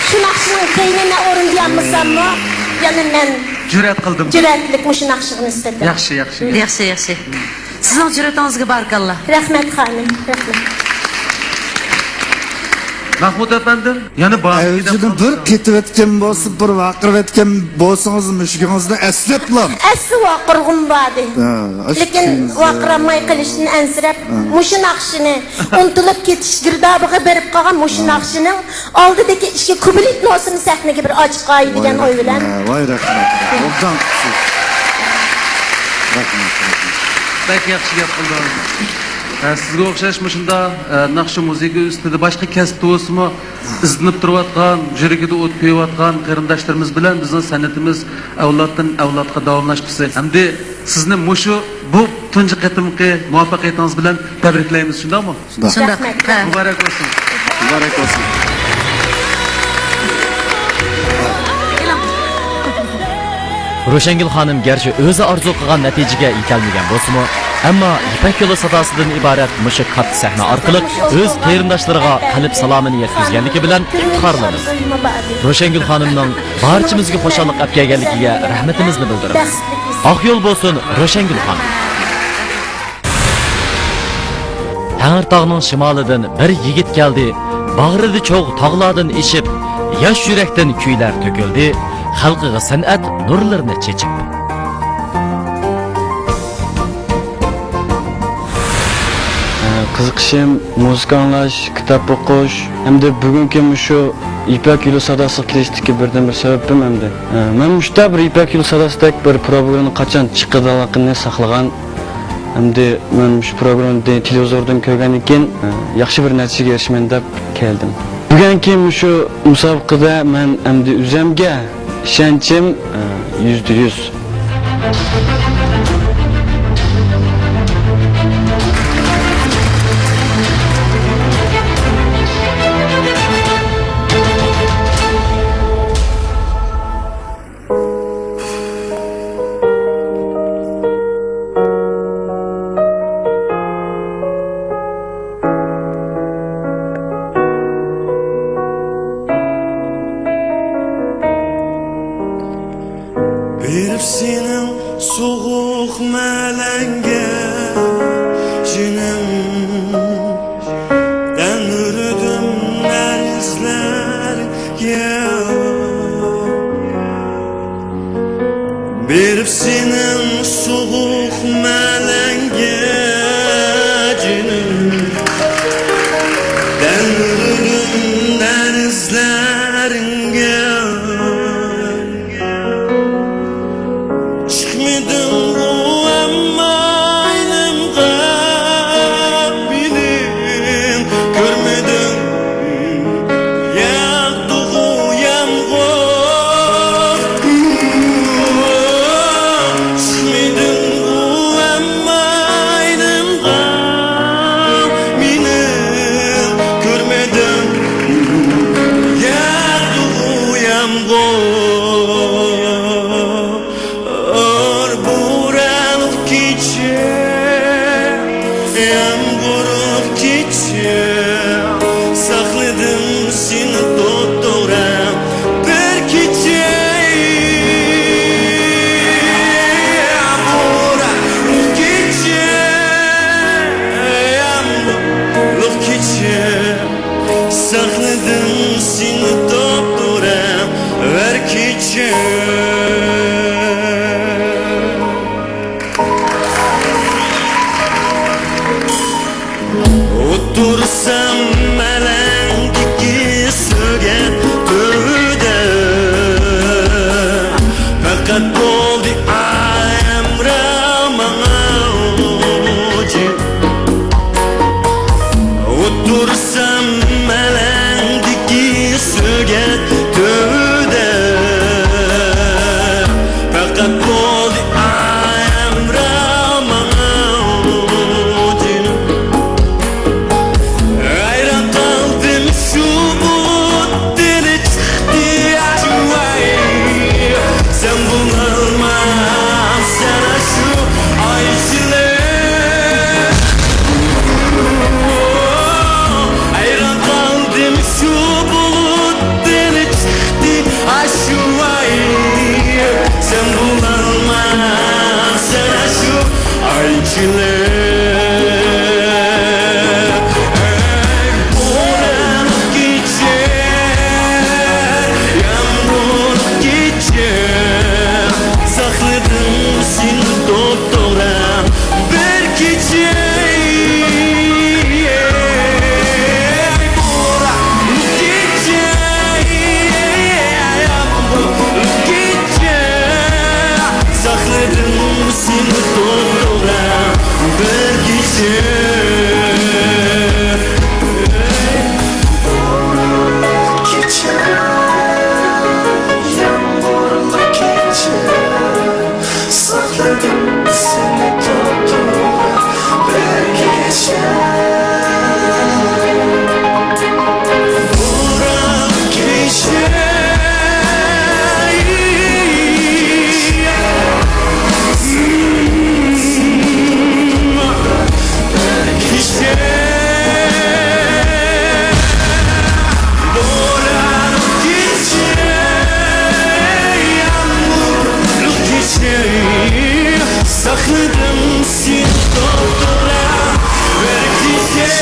شۇ ناخشىنىڭ كەينىنى ئورۇندىيالمىساممۇ، يەنە مەن جۈرئەت قىلدىم. جۈرئەتلىك مۇشۇ ناخشىغا نىسبەتەن. ياخشى، ياخشى. ياخشى، ياخشى. سىزنىڭ جۈرئىتىڭىزگە بارىكاللا. رەھمەت خانىم، رەھمەت. مەھمۇد ئەپەندىم، يەنە بار ئەۋجىدىن بىر قېتىۋەتكەن بولسا، بىر ۋارقىرىۋەتكەن بولسىڭىز، مۈشۈكىڭىزنى ئەسلەپلا. ئەسلى ۋارقىرىغۇم باردى. ھە، ئاشۇ لېكىن كېيىن ۋارقىراماي قېلىشتىن ئەنسىرەپ، ھە. مۇشۇ ناخشىنى ئۇنتۇلۇپ كېتىش گىردابىغا بېرىپ قالغان مۇشۇ ھە. ناخشىنىڭ ئالدىدىكى ئىككى كۇبلېت نوتىسىنى سەھنىگە بىر ئاچقاي دېگەن ئوي بىلەن. ھە، ۋاي رەھمەت. ئوبدان قىپسىز. رەھمەت، رەھمەت. بەك ياخشى گەپ قىلدىڭىز. ھە، سىزگە ئوخشاش مۇشۇنداق، ئە، ناخشا مۇزىكا ئۈستىدە باشقا كەسىپتە بولسىمۇ ئىزدىنىپ تۇرۇۋاتقان، يۈرىكىدە ئوت كۆيۈۋاتقان قېرىنداشلىرىمىز بىلەن بىزنىڭ سەنئىتىمىز ئەۋلادتىن ئەۋلادقا داۋاملاشقۇسى. ئەمدى سىزنى مۇشۇ بۇ تۇنجى قېتىمقى مۇۋەپپەقىيىتىڭىز بىلەن تەبرىكلەيمىز، شۇنداقمۇ؟ شۇنداق. رەھمەت. ھە. مۇبارەك بولسۇن. مۇبارەك بولسۇن. روشەنگۈل خانىم گەرچە ئۆزى ئارزۇ قىلغان نەتىجىگە يېتەلمىگەن بولسىمۇ، ئەمما يىپەك يولى ساداسىدىن ئىبارەت مۇشۇ كاتتا سەھنە ئارقىلىق ئۆز قېرىنداشلىرىغا قەلب سالامىنى يەتكۈزگەنلىكى بىلەن ئىپتىخارلىنىمىز. روشەنگۈل خانىمنىڭ بارچىمىزگە خۇشاللىق ئەپ كەلگەنلىكىگە رەھمىتىمىزنى بىلدۈرىمىز. ئاق يول بولسۇن، روشەنگۈل خانىم! تەڭرىتاغنىڭ شىمالىدىن بىر يىگىت كەلدى، باغرىدا چوغ تاغلاردىن ئېشىپ، ياش يۈرەكتىن كۈيلەر تۆكۈلدى، خەلقىگە سەنئەت نۇرلىرىنى چېچىپ. قىزىقىشىم مۇزىكا ئاڭلاش، كىتاب ئوقۇش ھەمدە بۈگۈنكى مۇشۇ يىپەك يولى ساداسىغا كېلىشتىكى بىردىنبىر سەۋەبىم ئەمدى. مەن مۇشۇنداق بىر يىپەك يولى ساداسىدەك بىر پروگراممىنى قاچان چىقىرىدىغانلىقىنى ساقلىغان. ئەمدى مەن مۇشۇ پروگراممىنى تېلېۋىزوردىن كۆرگەندىن كېيىن، ياخشى بىر نەتىجىگە ئېرىشىمەن دەپ كەلدىم. بۈگۈنكى مۇشۇ مۇسابىقىدە مەن ئەمدى ئۆزۈمگە ئىشەنچىم، يۈزدە يۈز. بېرىپ سېنىڭ سوغۇق مەلەڭگە جېنىم، تەن بەردىم دەرسلەرگە. بېرىپ سېنىڭ سوغۇق مەلەڭگە جېنىم، تەن بەردىم دەرسلەرگە. چىقمىدىڭغۇ ئەمما ئاينىمغا مېنىڭ، كۆرمىدىڭ ياغدىغۇ يامغۇر. چىقمىدىڭغۇ ئەمما ئاينىمغا مېنىڭ، كۆرمىدىڭ ياغدىغۇ يامغۇر. بورانلىق كېچە، يامغۇرلۇق كېچە، ساقلىدىم سېنى توپتوغرا بىر كېچە. بورانلىق كېچە، يامغۇرلۇق كېچە، ساقلىدىم سېنى توپتوغرا بىر كېچە. ئولتۇرسام ئەلەڭدىكى سۆگەت تۈۋىدە، پەقەت بولدى ئايەمرا ماڭا جىم. ئولتۇرسام ئەلەڭدىكى سۆگەت تۈۋىدە، پەقەت بولدى ئايەمرا ماڭا جېنىم. ھەيران قالدىم شۇ بۇلۇت تىلى چىقتى ئاشۇ ئاي. سەن بولالمامسەن ئاشۇ ئاي چىلىم. ھەيران قالدىم شۇ بۇلۇتتىن چىقتى ئاشۇ ئاي. سەن بولالمامسەن ئاشۇ ئاي چىلىم. ئەي بورانلىق كېچە، يامغۇرلۇق كېچە، ساقلىدىم سېنى توپتوغرا بىر كېچە. بورانلىق كېچە، يامغۇرلۇق كېچە، ساقلىدىم سېنى توپتوغرا بىر كېچە. كېچە، يامغۇرلۇق كېچە، ساقلىدىم سېنى توپتوغرا بىر كېچە. بورانلىق كېچە، كېچە، بورانلىق كېچە، يامغۇرلۇق كېچە، ساقلىدىم سېنى توپتوغرا بىر كېچە.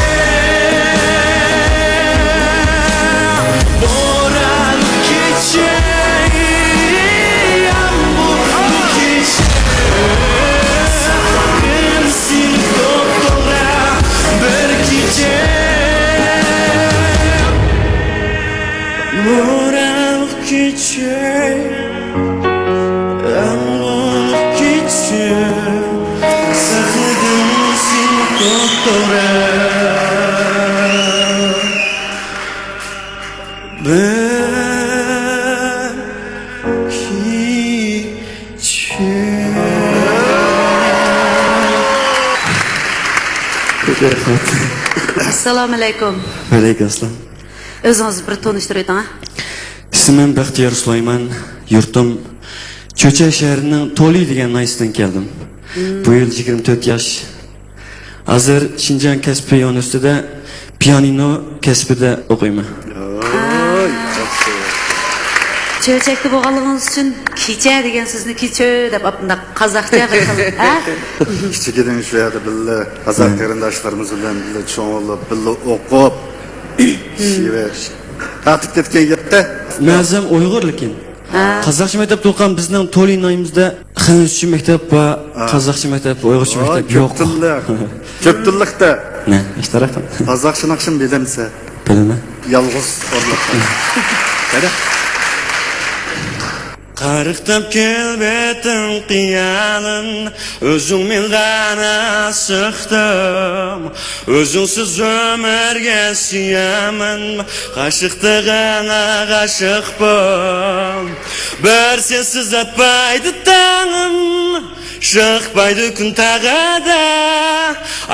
بورانلىق كېچە، يامغۇرلۇق كېچە، ساقلىدىم سېنى توپتوغرا بىر كېچە. بورانلىق كېچە، يامغۇرلۇق كېچە، ساقلىدىم سېنى توپتوغرا بىر كېچە. كۆپ رەھمەت. ئەسسالامۇئەلەيكۇم. ۋەئەلەيكۇم ئەسسالام. ئۆزىڭىزنى بىر تونۇشتۇرۇۋېتىڭ، ھە؟ ئىسمىم بەختىيار سۇلايمان، يۇرتۇم چۆچەك شەھىرىنىڭ تولى دېگەن ناھىيەسىدىن كەلدىم. مم. بۇ يىل يىگىرمە تۆت ياش. ھازىر شىنجاڭ كەسپىي ئۇنىۋېرسىتېتىدا پىيانىنو كەسپىدە ئوقۇيمەن. ئوي، ياخشى. چۆچەكتە بولغانلىقىڭىز ئۈچۈن كېچە دېگەن سۆزنى كېچۆ دەپ ئاپمۇنداق قازاقچە بىر خىل، ھە؟ كىچىكىدىن شۇ يەردە بىللە قازاق قېرىنداشلىرىمىز بىلەن بىللە چوڭ بولۇپ، بىللە ئوقۇپ، شېۋە تارتىپ كەتكەن گەپتە. مەزەم ئۇيغۇر لېكىن. ھە. قازاقچە مەكتەپتە ئوقۇغان بىزنىڭ تولى ناھىيىمىزدە خەنزۇچە مەكتەپ بار، ھە. قازاقچە مەكتەپ، ئۇيغۇرچە مەكتەپ يوق. كۆپ تىللىق. كۆپ تىللىقتا. نە، ئىشتىراك قىل. قازاقچە ناخشىمۇ بىلەمسە؟ بىلىمەن. يالغۇز ئورۇنلاشقان. قېنى؟ قارىقتاپ كەلبىتىڭ قىيالىم، ئۆزۈڭ مىلدانا سىقتىم، ئۆزۈڭسىز ئۆمۈرگە سىيامەن، غاشىقتىغىڭا غاشىقپىم، بىر سەنسىز ئاتمايدۇ تاڭىم. شىقمايدۇ كۈن تاغىدا،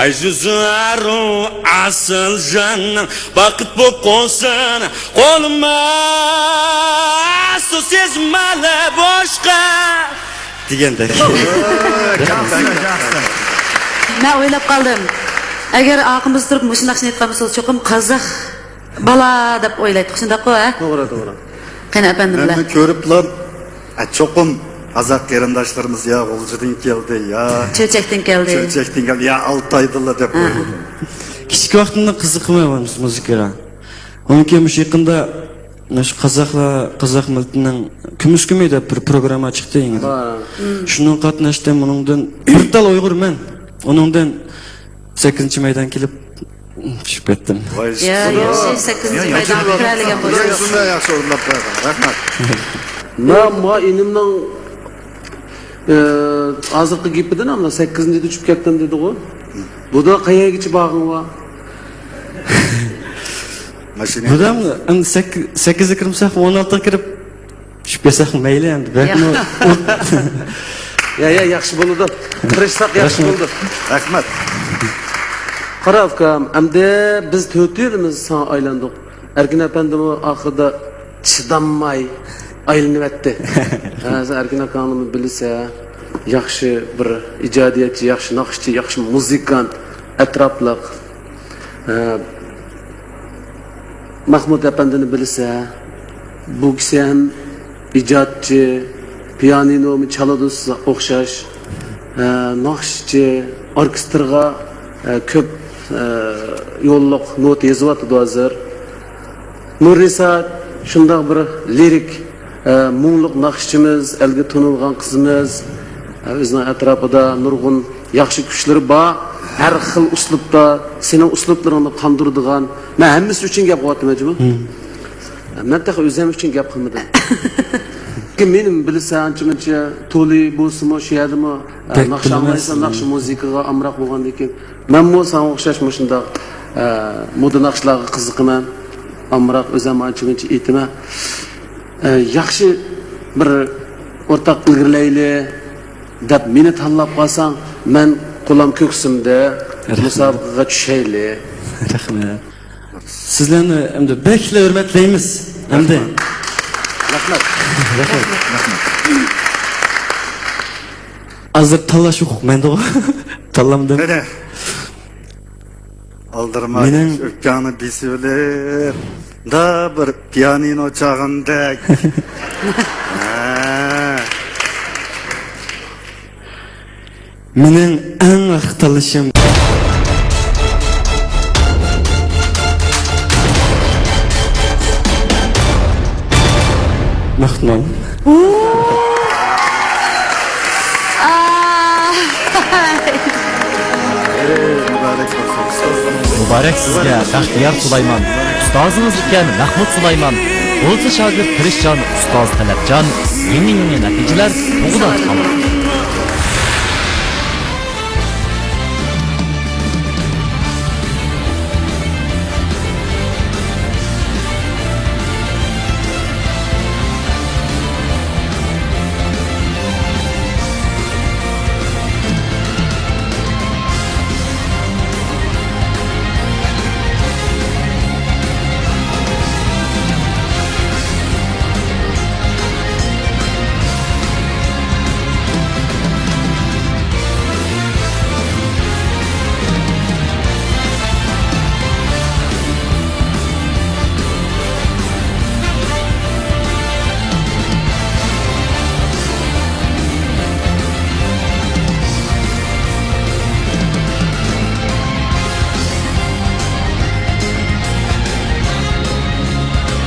ئايزۇزۇ ئارۇ ئاسىل جاننىڭ، باقىت بوپ قونسۇن قولۇمغا، سۇسىز مالا بوشقا دېگەندەك. مەن ئويلاپ قالدىم. ئەگەر ئارقىمىزدا تۇرۇپ مۇشۇ ناخشىنى ئېيتقان بولسا، چوقۇم قازاق بالا دەپ ئويلايتتۇق، شۇنداققۇ، ھە؟ توغرا، توغرا. قېنى، ئەپەندىملەر. مەنمۇ كۆرۈپلا، ئە، چوقۇم قازاق قېرىنداشلىرىمىز يا غۇلجىدىن كەلدى، يا چۆچەكتىن كەلدى. چۆچەكتىن كەلدى، يا ئالتايدىنلا دەپ ئاھا. ئويلىدىم. كىچىك ۋاقتىمدا قىزىقىمەن مۇزىكىغا. ئۇنىڭ كېيىن مۇشۇ يېقىندا مۇشۇ قازاقلار، قازاق مىللىتىنىڭ كۈمۈش كۈنى دەپ بىر پروگرامما چىقتى يېڭىدىن. ھا. شۇنىڭغا قاتناشتىم، ئۇنىڭدىن بىر تال ئۇيغۇرمەن. ئۇنىڭدىن سەككىزىنچى مەيدان كېلىپ، چۈشۈپ كەتتىم. ۋاي، يا، ياخشى، سەككىزىنچى مەيدانغا كىرەلىگەن بولسىڭىز. يا، شۇنداق ياخشى ئورۇنلاپ بەردىڭ. رەھمەت. مەن ما ئىنىمنىڭ، ئە، ھازىرقى گېپىدىن ئانا سەككىزىنچىدە چۈشۈپ كەتتىم دېدىغۇ. بۇدا قەيەرگىچە بارغىڭ بار؟ ماشىنا. بۇدام، ئەمدى سەككىز، سەككىزگە كىرمىسەك، ئون ئالتىغا كىرىپ، چۈشۈپ كەتسەك مەيلى ئەمدى، بەكمۇ. يا، يا، ياخشى بولىدۇ. تىرىشساق ياخشى بولىدۇ. رەھمەت. قارا، ئۇكام، ئەمدى بىز تۆت يىلىمىز ساڭا ئايلاندۇق. ئەركىن ئەپەندىمۇ ئاخىرىدا چىدالماي ئايلىنىۋەتتى. ھە، سەن ئەركىن ئاكاڭنىمۇ بىلىسەن، ياخشى بىر ئىجادىيەتچى، ياخشى ناخشىچى، ياخشى مۇزىكانت، ئەتراپلىق. ھە، مەخمۇت ئەپەندىنى بىلىسەن، بۇ كىشى ھەم ئىجادچى، پىيانىنومۇ چالىدۇ سىزگە ئوخشاش، ھە، ناخشىچى، ئوركېستىرغا، ھە، كۆپ، ھە، يوللۇق نوتا يېزىۋاتىدۇ ھازىر. نۇرنىسا شۇنداق بىر لىرىك، ھە، مۇڭلۇق ناخشىچىمىز، ئەلگە تونۇلغان قىزىمىز، ھە، ئۆزىنىڭ ئەتراپىدا نۇرغۇن ياخشى كۈچلىرى بار، ھەر خىل ئۇسلۇبتا سېنىڭ ئۇسلۇبلىرىڭنى قاندۇرىدىغان. مەن ھەممىسى ئۈچۈن گەپ قىلىۋاتىمەن جۇمۇ. مەن تېخى ئۆزۈم ئۈچۈن گەپ قىلمىدىم. لېكىن مېنى بىلىسەن، ئانچە-مۇنچە تولى بولسىمۇ، شۇ يەردىمۇ، ئە، بەك ناخشا ئاڭلايسەن، بىلمەيسىز. ناخشا مۇزىكىغا ئامراق بولغاندىن كېيىن، مەنمۇ ساڭا ئوخشاش مۇشۇنداق، ئە، مودا ناخشىلارغا قىزىقىمەن. ئامراق ئۆزۈم ئانچە-مۇنچە ئېيتىمەن. ئە، ياخشى بىر ئورتاق ئىلگىرىلەيلى دەپ مېنى تاللاپ قالساڭ، مەن قولام كۆكسۈمدە. رەھمەت. مۇسابىقىگە چۈشەيلى. رەھمەت. سىزلەرنى ئەمدى بەكلا ھۆرمەتلەيمىز. ئەمدى. رەھمەت. رەھمەت. ھازىر تاللاش ھوقۇقى مەندىغۇ. تاللامدىم. قېنى. ئالدىرىما، مېنىڭ ئۆپكەڭنى بېسىۋېلىپ، دا بىر پىيانىنو چالغاندەك. ھە. مېنىڭ ئەڭ ئاخىرقى تاللىشىم. مەخمۇت. مۇبارەك سىزگە، بەختىيار سۇلايمان. ئۇستازىڭىز ئىكەن، مەخمۇت سۇلايمان. بولسا شاگىرت تىرىشچان، ئۇستاز تەلەپچان. يېڭى-يېڭى نەتىجىلەر تۇغىدۇ.